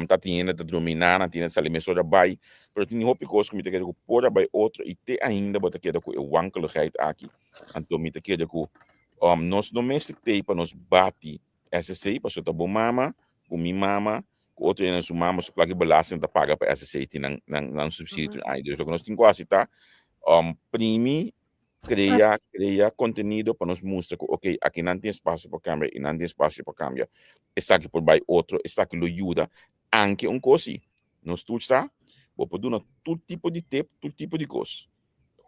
Ta tin hende ta drumi na, nan tin hende ta sali mesora bai, pero tin hopi kos ku mi ta kere ku por a bai otro i te ainda bo ta keda ku e wankeligheid aki. Anto mi ta kere ku nos no mester tei pa nos bati SSC pasobra ta bo mama ku mi mama ku otro hende su mama su plaka di belasting ta paga pa SSC tin nan nan nan subsidio tur aña. Dus loke nos tin ku hasi ta primi Crea, crea contenido pa nos mustra cu ok, aki nan tin espacio pa cambia y nan tin espacio pa cambia. Esaki por bay otro, esaki lo yuda. Anke un cos si, nos tur sa, bo por duna tur tipo di tip, tur tipo di cos.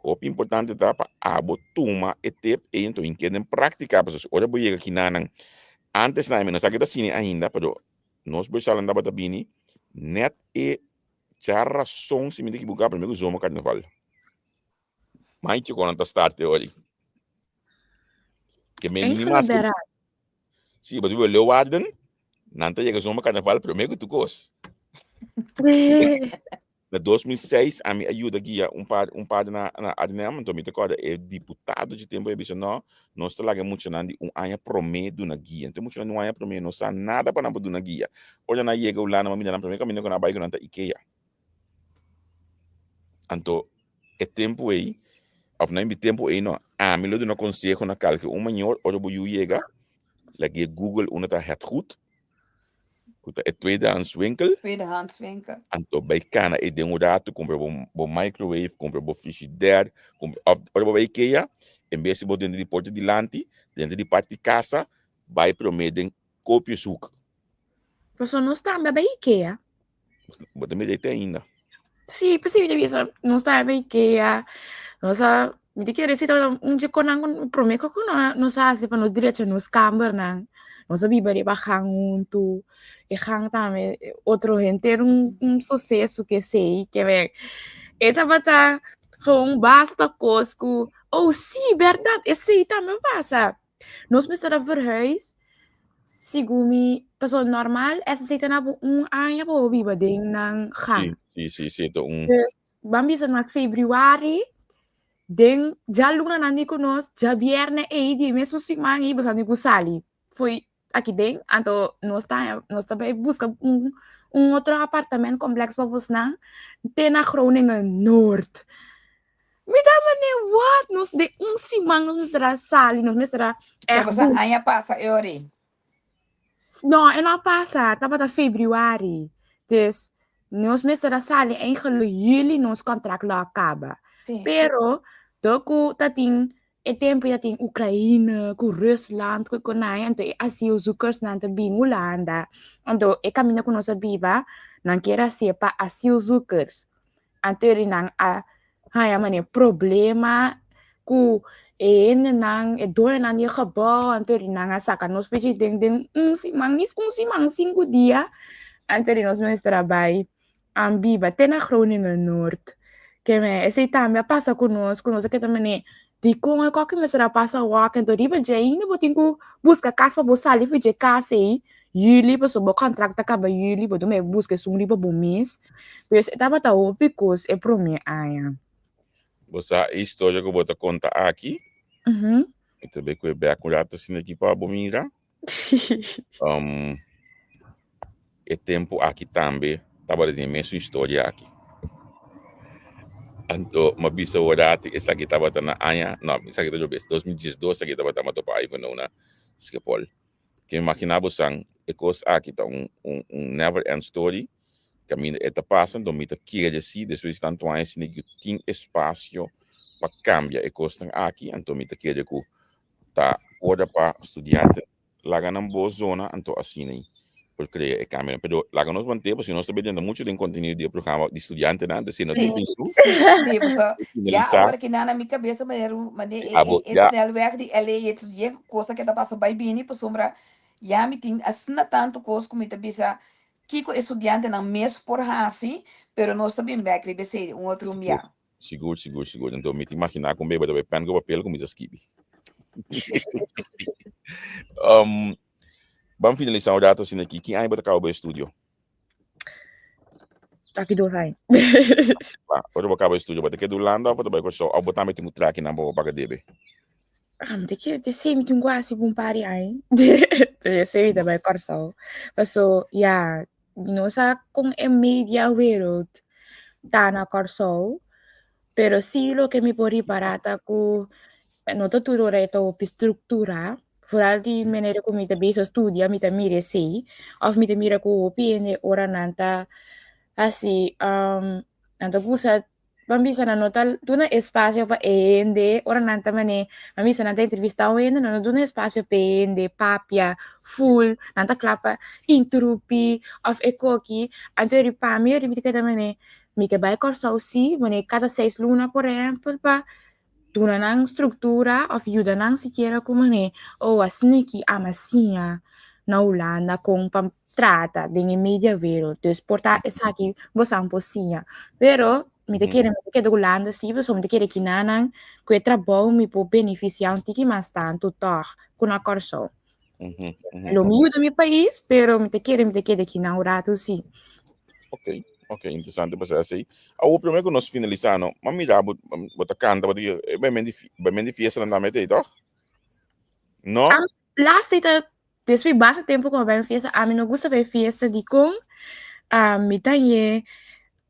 Hopi importante ta pa abo tuma e tip ey enton y keda en practica, pasobra si ora bo yega kinanan, antes nan, mi no sa ke ta asina ainda, pero nos Boysalan tabata bini net e djarason, si mi ta ekiboca, prome cu zomer carnaval. Maitje kon nan ta start e ori. Ke men ni Eigenlijk mas. bera. Sí, but we Leeuwarden, nan ta yega zomer carnaval prome ku tu kos. Na 2006 a mi ayuda guia un par un par na na Arnhem, anto mi ta kòrda e diputado dje tempu a bisa no, nos ta laga e muchanan di un aña promé duna guia. Anto e muchanan di un aña promé no sa nada pa nan por duna guia. Ora nan yega Hulanda, mi a mira nan promé kaminda ku nan a bai ku nan ta Ikea. Anto e tempu ei, of na mi tempu ei no, ami lo duna konseho na kalke un mayor ora bo yu yega, lag'é Google unda ta het goed, ku ta e tweedehands winkel. Tweedehands winkel. Anto bai kana ei den un ratu, kumpra bo bo microwave, kumpra bo frigidaire, kumpra, of ora bo bai Ikea, en bes di bo drenta di porta dilanti, drenta di parti kasa, bai promé den koopjeshoek. Pasobra nos tambe a bai Ikea. Bo ta mira ei te ainda. Sí, pues sí, mi ta bisa, nos ta bai Ikea, nos a, mi ta kere si tabata un dje konan ku promé ku nos a hasi pa nos drecha nos kambernan. Nos a biba riba gang huntu, e gang tambe otro henter un un suseso ke esei, ke men e tabata gewoon basta kos ku, oh sí, bèrdat, esei tambe a pasa. Nos mester a verhuis segun mi, pasobra normal SC ta na bo un aña pa bo biba den nan gang. Sí, sí, sí, ta un. Dus ban bisa na februari, den djalunanan di ku nos, djabierne ei di e mesun siman ei boso a tin ku sali fo'i aki den, anto nos ta nos ta bai buska un un otro apartament complex pa bosnan te na Groningen Noord. Mi ta mane what? Nos den un siman nos mester a sali, nos mester a Pero echt boso bu. aña pasa e ora ei. No, e no a pasa, tabata februari. Dus nos mester a sali eigenlijk juli nos contract lo a caba. Sí. Pero door cu ta tin e tempo ya tin Ukraine cu Rusland cu konai, anto e asielzoekersnan ta bin Hulanda. Anto e caminda cu nos a biba, nan kier hacié pa asielzoekers. Anto eri nan a haña manera problema ku e hendenan, e doñonan di e gebou, anto eri nan a saka nos fechi den den un siman, nis un siman, sinku dia, anto eri nos mester a bai a biba te na Groningen Noord. Ke men esei tambe a pasa ku nos, ku nos a keda manera. Dikon e kòke mester a pasa wak anto riba dje ainda bo tin ku buska kas pa bo sali for dje kas ei juli pasobra bo kontrakt ta kaba juli bo ta mester buska esun riba bo mes. Pues e tabata hopi kos e promé aña. Bo sa e historia ku bo ta konta aki? Mi ta bay ku e bek un rato asina aki pa bo mira. E tempu aki tambe tabata den e mesun historia aki. Anto m'a bisa ora esaki tabata na aña, no, esaki ta djobes, 2012 esaki tabata m'a topa Ivanhoe na Schiphol. Ke imaginá bo san e kos aki ta un un un never end story kaminda e ta pasa, anto mi ta kere si despues di tantu aña asina ku tin espasio pa kambia e kosnan aki, anto mi ta kere ku ta ora pa studiante laga nan bo zona anto asina ei por crea e cambionan. Pero laga nos mant'é pasobra nos ta metiendo mucho den contenido di e programa di studiantenan, anto si no tin Sí, su sí, sí, pasobra ya finalisá. awor ki nan na mi cabeza manera un manera Sí, e abo e e ya. snelweg di LA e tur yen cosa ke ta pasa bai bini pasobra ya mi tin asina tanto cos ku mi ta bisa kiko e studiantenan mes por hasi pero nos ta bin bek riba esei un otro un Sigur, bia. sigur, sigur, sigur. Anto mi ta imaginá kon beba ta bai pèn ku papel kuminsá skibi. Um, ban finalisá un rato asina aki. Ki aña bo ta kaba bo estudio? Aki 2 aña. Ah, ora bo kaba estudio, bo ta keda Hulanda òf bo ta bai Kòrsou? Òf bo tambe tin ku traki nan pa bo paga debe? Ah, mi ta kere te si mi tin ku hasi un par di aña. Te si mi ta bai Kòrsou. Paso, ya, mi no sa kon e media wereld ta na Kòrsou, pero sí loke mi por ripará ta ku no ta tur ora e ta hopi strukturá, foral di manera ku mi ta bisa studia mi ta mira esei, òf mi ta mira ku hopi hende ora nan ta hasi nan ta gusta Ban bisa nan no ta duna espacio pa e hende, ora nan ta mane, ban bisa nan ta entrevista un hende, nan no duna espacio pa e hende papia full, nan ta kla pa interumpi of e koki. Anto eri pa mi eri mi ta keda mane, mi ke bai Kòrsou si, mane kada seis luna por ehèmpel pa duna nan struktura òf yuda nan sikiera ku manera oh asina ki ama siña na Hulanda kon pa trata den e media wereld. Dus por ta esaki bosan por siña. Pero mi ta kere mi ta keda Hulanda si pasobra mi ta kere kinanan ku e trabou mi por benefisiá un tiki mas tantu tòg ku na Kòrsou. Lo mi yuda mi pais, pero mi ta kere mi ta keda kinan un ratu si. Ok, ok, interesante pa sa así. Awor prome ku nos finalisá no, m'a mira bo bo ta kanta, bo ta e bai men di bai men di fiestanan tambe t'ei tòg? No? Am laatst tijd ta despues basta tempu ku mi a bai un fiesta, ami no gusta bai fiesta dikon mi ta ye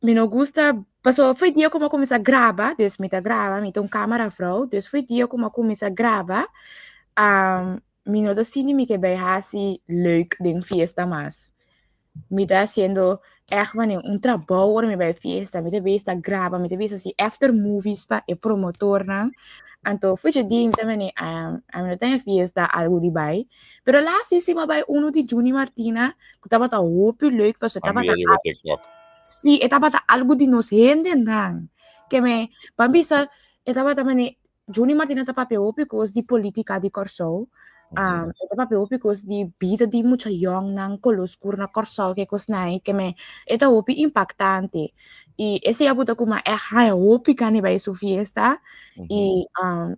mi no gusta pasobra foi dia ku mi a kuminsá graba, dus mi ta graba, mi ta un kamera vrou, dus foi dia ku mi a kuminsá graba mi no ta sinti mi ke bai hasi leuk den fiesta mas. Mi ta hasiendo ègt manera un trabou ora mi bai fiesta, mi ta bes ta graba, mi ta bes hasi after movies pa e promotornan. Anto fuchi di mi ta mane ami no ta den fiesta algu di bai, pero las si mi a bai unu di Juni Martina ku tabata hopi leuk pasobra A tabata mira riba TikTok. Si, e tabata algu di nos hendenan. Ke me, pa bisa, e tabata mane Juni Martina ta papia hopi kos di politika di Kòrsou. E ta papia hopi kos di bida di mucha yòngnan koló skur na Kòrsou, ke kosnan ei ke me e ta hopi impaktante. I esei a buta ku mi a ègt haña hopi gana di bai su fiesta. I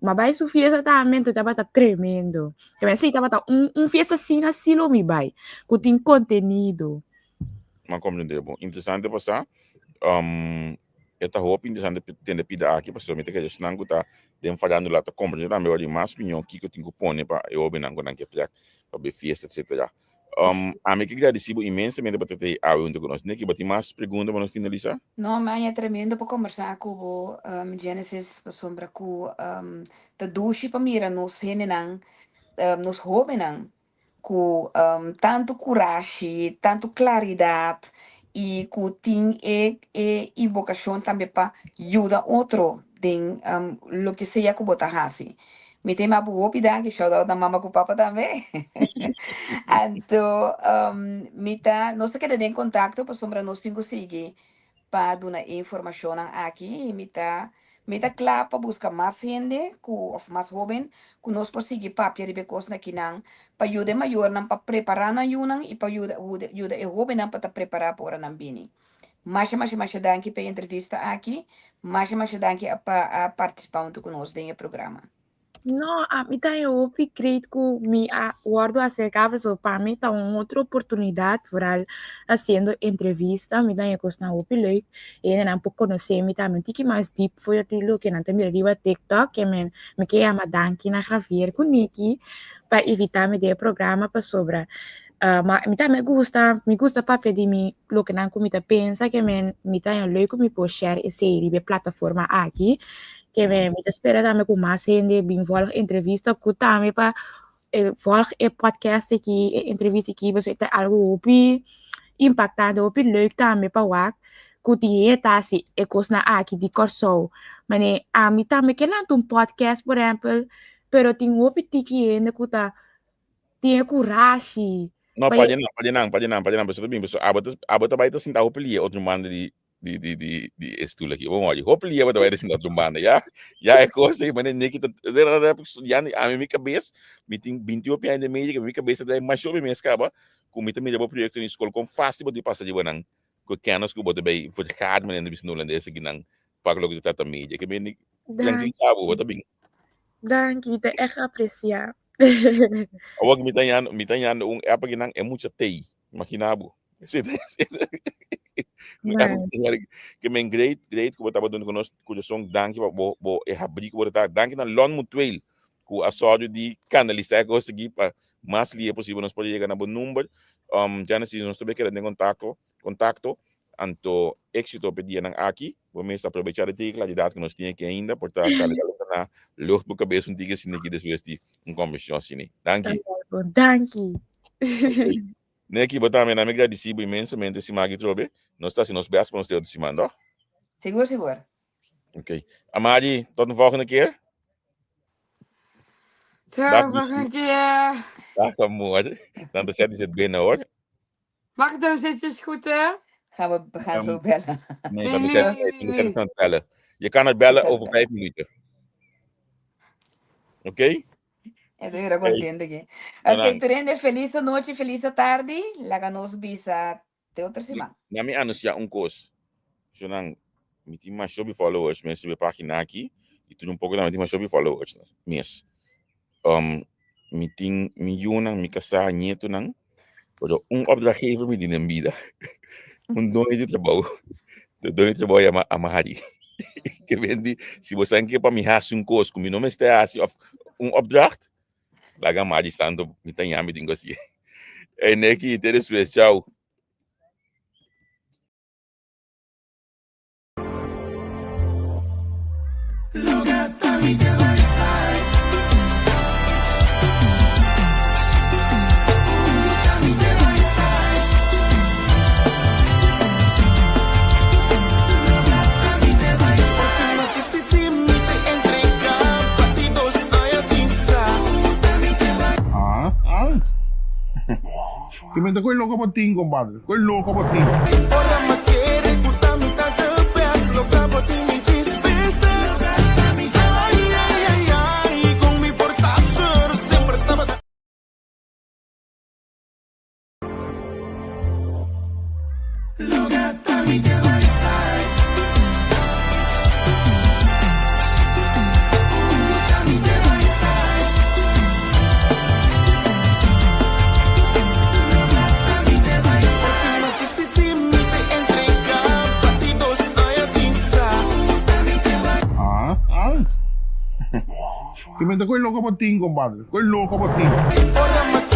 mi a bai su fiesta tambe, enton tabata tremendo. Ke me esei tabata un un fiesta asina si lo mi bai, ku tin kontenido. Mi a komprendé bo. Interesante pa sa. E ta hopi interesante pa tende pida aki pasobra mi ta kere esnan ku ta den farándula ta komprende tambe ora di mas piñon kiko tin ku pone pa e hobennan ku nan ke trèk pa be fiesta etsetera. Ami ke gradisí bo inmensamente pa ta tei awe huntu ku nos. Nicky, bo tin mas pregunta pa nos finalisá? No, man, e tremendo pa kombersá ku bo, Genesis, pasobra ku ta dushi pa mira nos hendenan, nos hobennan ku tantu kurashi, tantu klaridat i ku tin e e invokashon tambe pa yuda otro den loke sea ku bo ta hasi. Mi ta ima bo hopi danki, shout out na mama ku papa tambe. Anto mi ta, nos ta keda den kontakto pasobra nos tin ku sigui pa duna e informashonnan aki i mi ta mi ta kla pa buska mas hende ku òf mas hóben ku nos por sigui papia riba e kosnan akinan pa yuda e mayornan pa prepará nan yunan i pa yuda yuda e hóbennan pa ta prepará pa ora nan bini. Masha masha masha danki pa e entrevista aki. Masha masha danki pa a partisipá huntu ku nos den e programa. No, ami ta haña hopi great ku mi a wòrdu aserká pasobra pa mi ta un otro oportunidat vooral hasiendo entrevista mi ta haña kosnan hopi leuk e hendenan por konosé mi tambe un tiki mas diep for di loke nan ta mira riba TikTok ke men mi ke yama danki na Javier ku Nicky pa invitá mi den e programa pasobra ma mi tambe gusta mi gusta papia di mi lokenan ku mi ta pensa ke men mi ta haña leuk ku mi por share esei riba e plataforma aki ke men mi ta spera tambe ku mas hende bin vòlg entrevista ku tambe pa vòlg e podcast aki e entrevista aki pasobra e ta algu hopi impaktante hopi leuk tambe pa wak ku tin hende ta hasi e kosnan aki di Kòrsou manera ami tambe ke lanta un podcast por ehèmpel pero tin hopi tiki hende ku ta tin e kurashi No, pa pa e di nan, pa di nan, pa di nan, pa di nan, pasobra ta bin, pasobra abo ta, abo ta bai ta sinta hopi lia otro banda di, di, di, di, di e stoel aki. Bon ori, hopi lia bo ta bai ta sinta otro banda, ya? Ya e kos ei, manera Nicky ta, studiando, ami mi kabes, mi tin binti hopi aña den media, mi kabes ta dai masha hopi mes kaba, ku mi ta mira bo proyekto den skol, kon fásil bo ta pasa riba nan, ku e kennis ku bo ta bai vergaar, manera nan ta bisa na hulandes aki nan, pa loke ta trata media. Ke men, tranquilisa bo, bo ta bin. Danki, mi ta ègt apresiá. Awor mi ta yando, mi ta yando un app aki nan e mucha tei. Imagina bo. Ke men great, great ku bo tabata duna ku nos kurason. Danki pa bo bo e habrí ku bo ta. Danki na Lon Mutueel ku a sòru di kanalisá e kos aki pa mas lihe posibel nos por yega na bo number. Genesis nos ta bay keda den kontakto. Kontakto, anto éksito p'e dianan aki. Bo mes aprovechá di tiki klaridat ku nos tin aki ainda, por ta sali algu na lucht bo kabes un tiki asina aki despues di un kombersashon asina. Danki. Danki. Neki, bo tambe. Nan mi gradisí bo inmensamente siman aki trobe. Nos ta hasi nos bèst pa nos te otro siman, toch? Sigur, sigur. Ok. Amari, tot un volgende keer. Tot de volgende keer. Dag, amor. Dan te zet is het binnen, hoor. Mag ik dan zitjes groeten? Gaan we, we gaan zo bellen. Nee, dan zet, nee, dan zet aan het bellen. Je kan het bellen over 5 minuten. Oké? Okay? E ta bira contento aki. Oké, tur hende, felis nochi, felis tardi. Laga nos bisa te otro siman. Na mi anuncia un kos. Shonan, mi tin mas hopi followers mes riba e pagina aki. I tur un poko tambe tin mas hopi followers mes. Mi tin mi yunan, mi kasá, nietonan. Pero un opdrachtgever mi tin den bida. Un doño di trabou. De doño di trabou yama Amari. Ke men di, si bo saben ke pa mi hasi un kos ku mi no mester hasi of un opdracht, laga Amari santo mi ta yami tin kos así. Ey Neki, te despues, chao. Ah, ah. Ki mester koe loko bo tin, compadre. Koe loko bo tin. Ah, ah. Ki mester koe loko bo tin, compadre. Koe loko bo tin.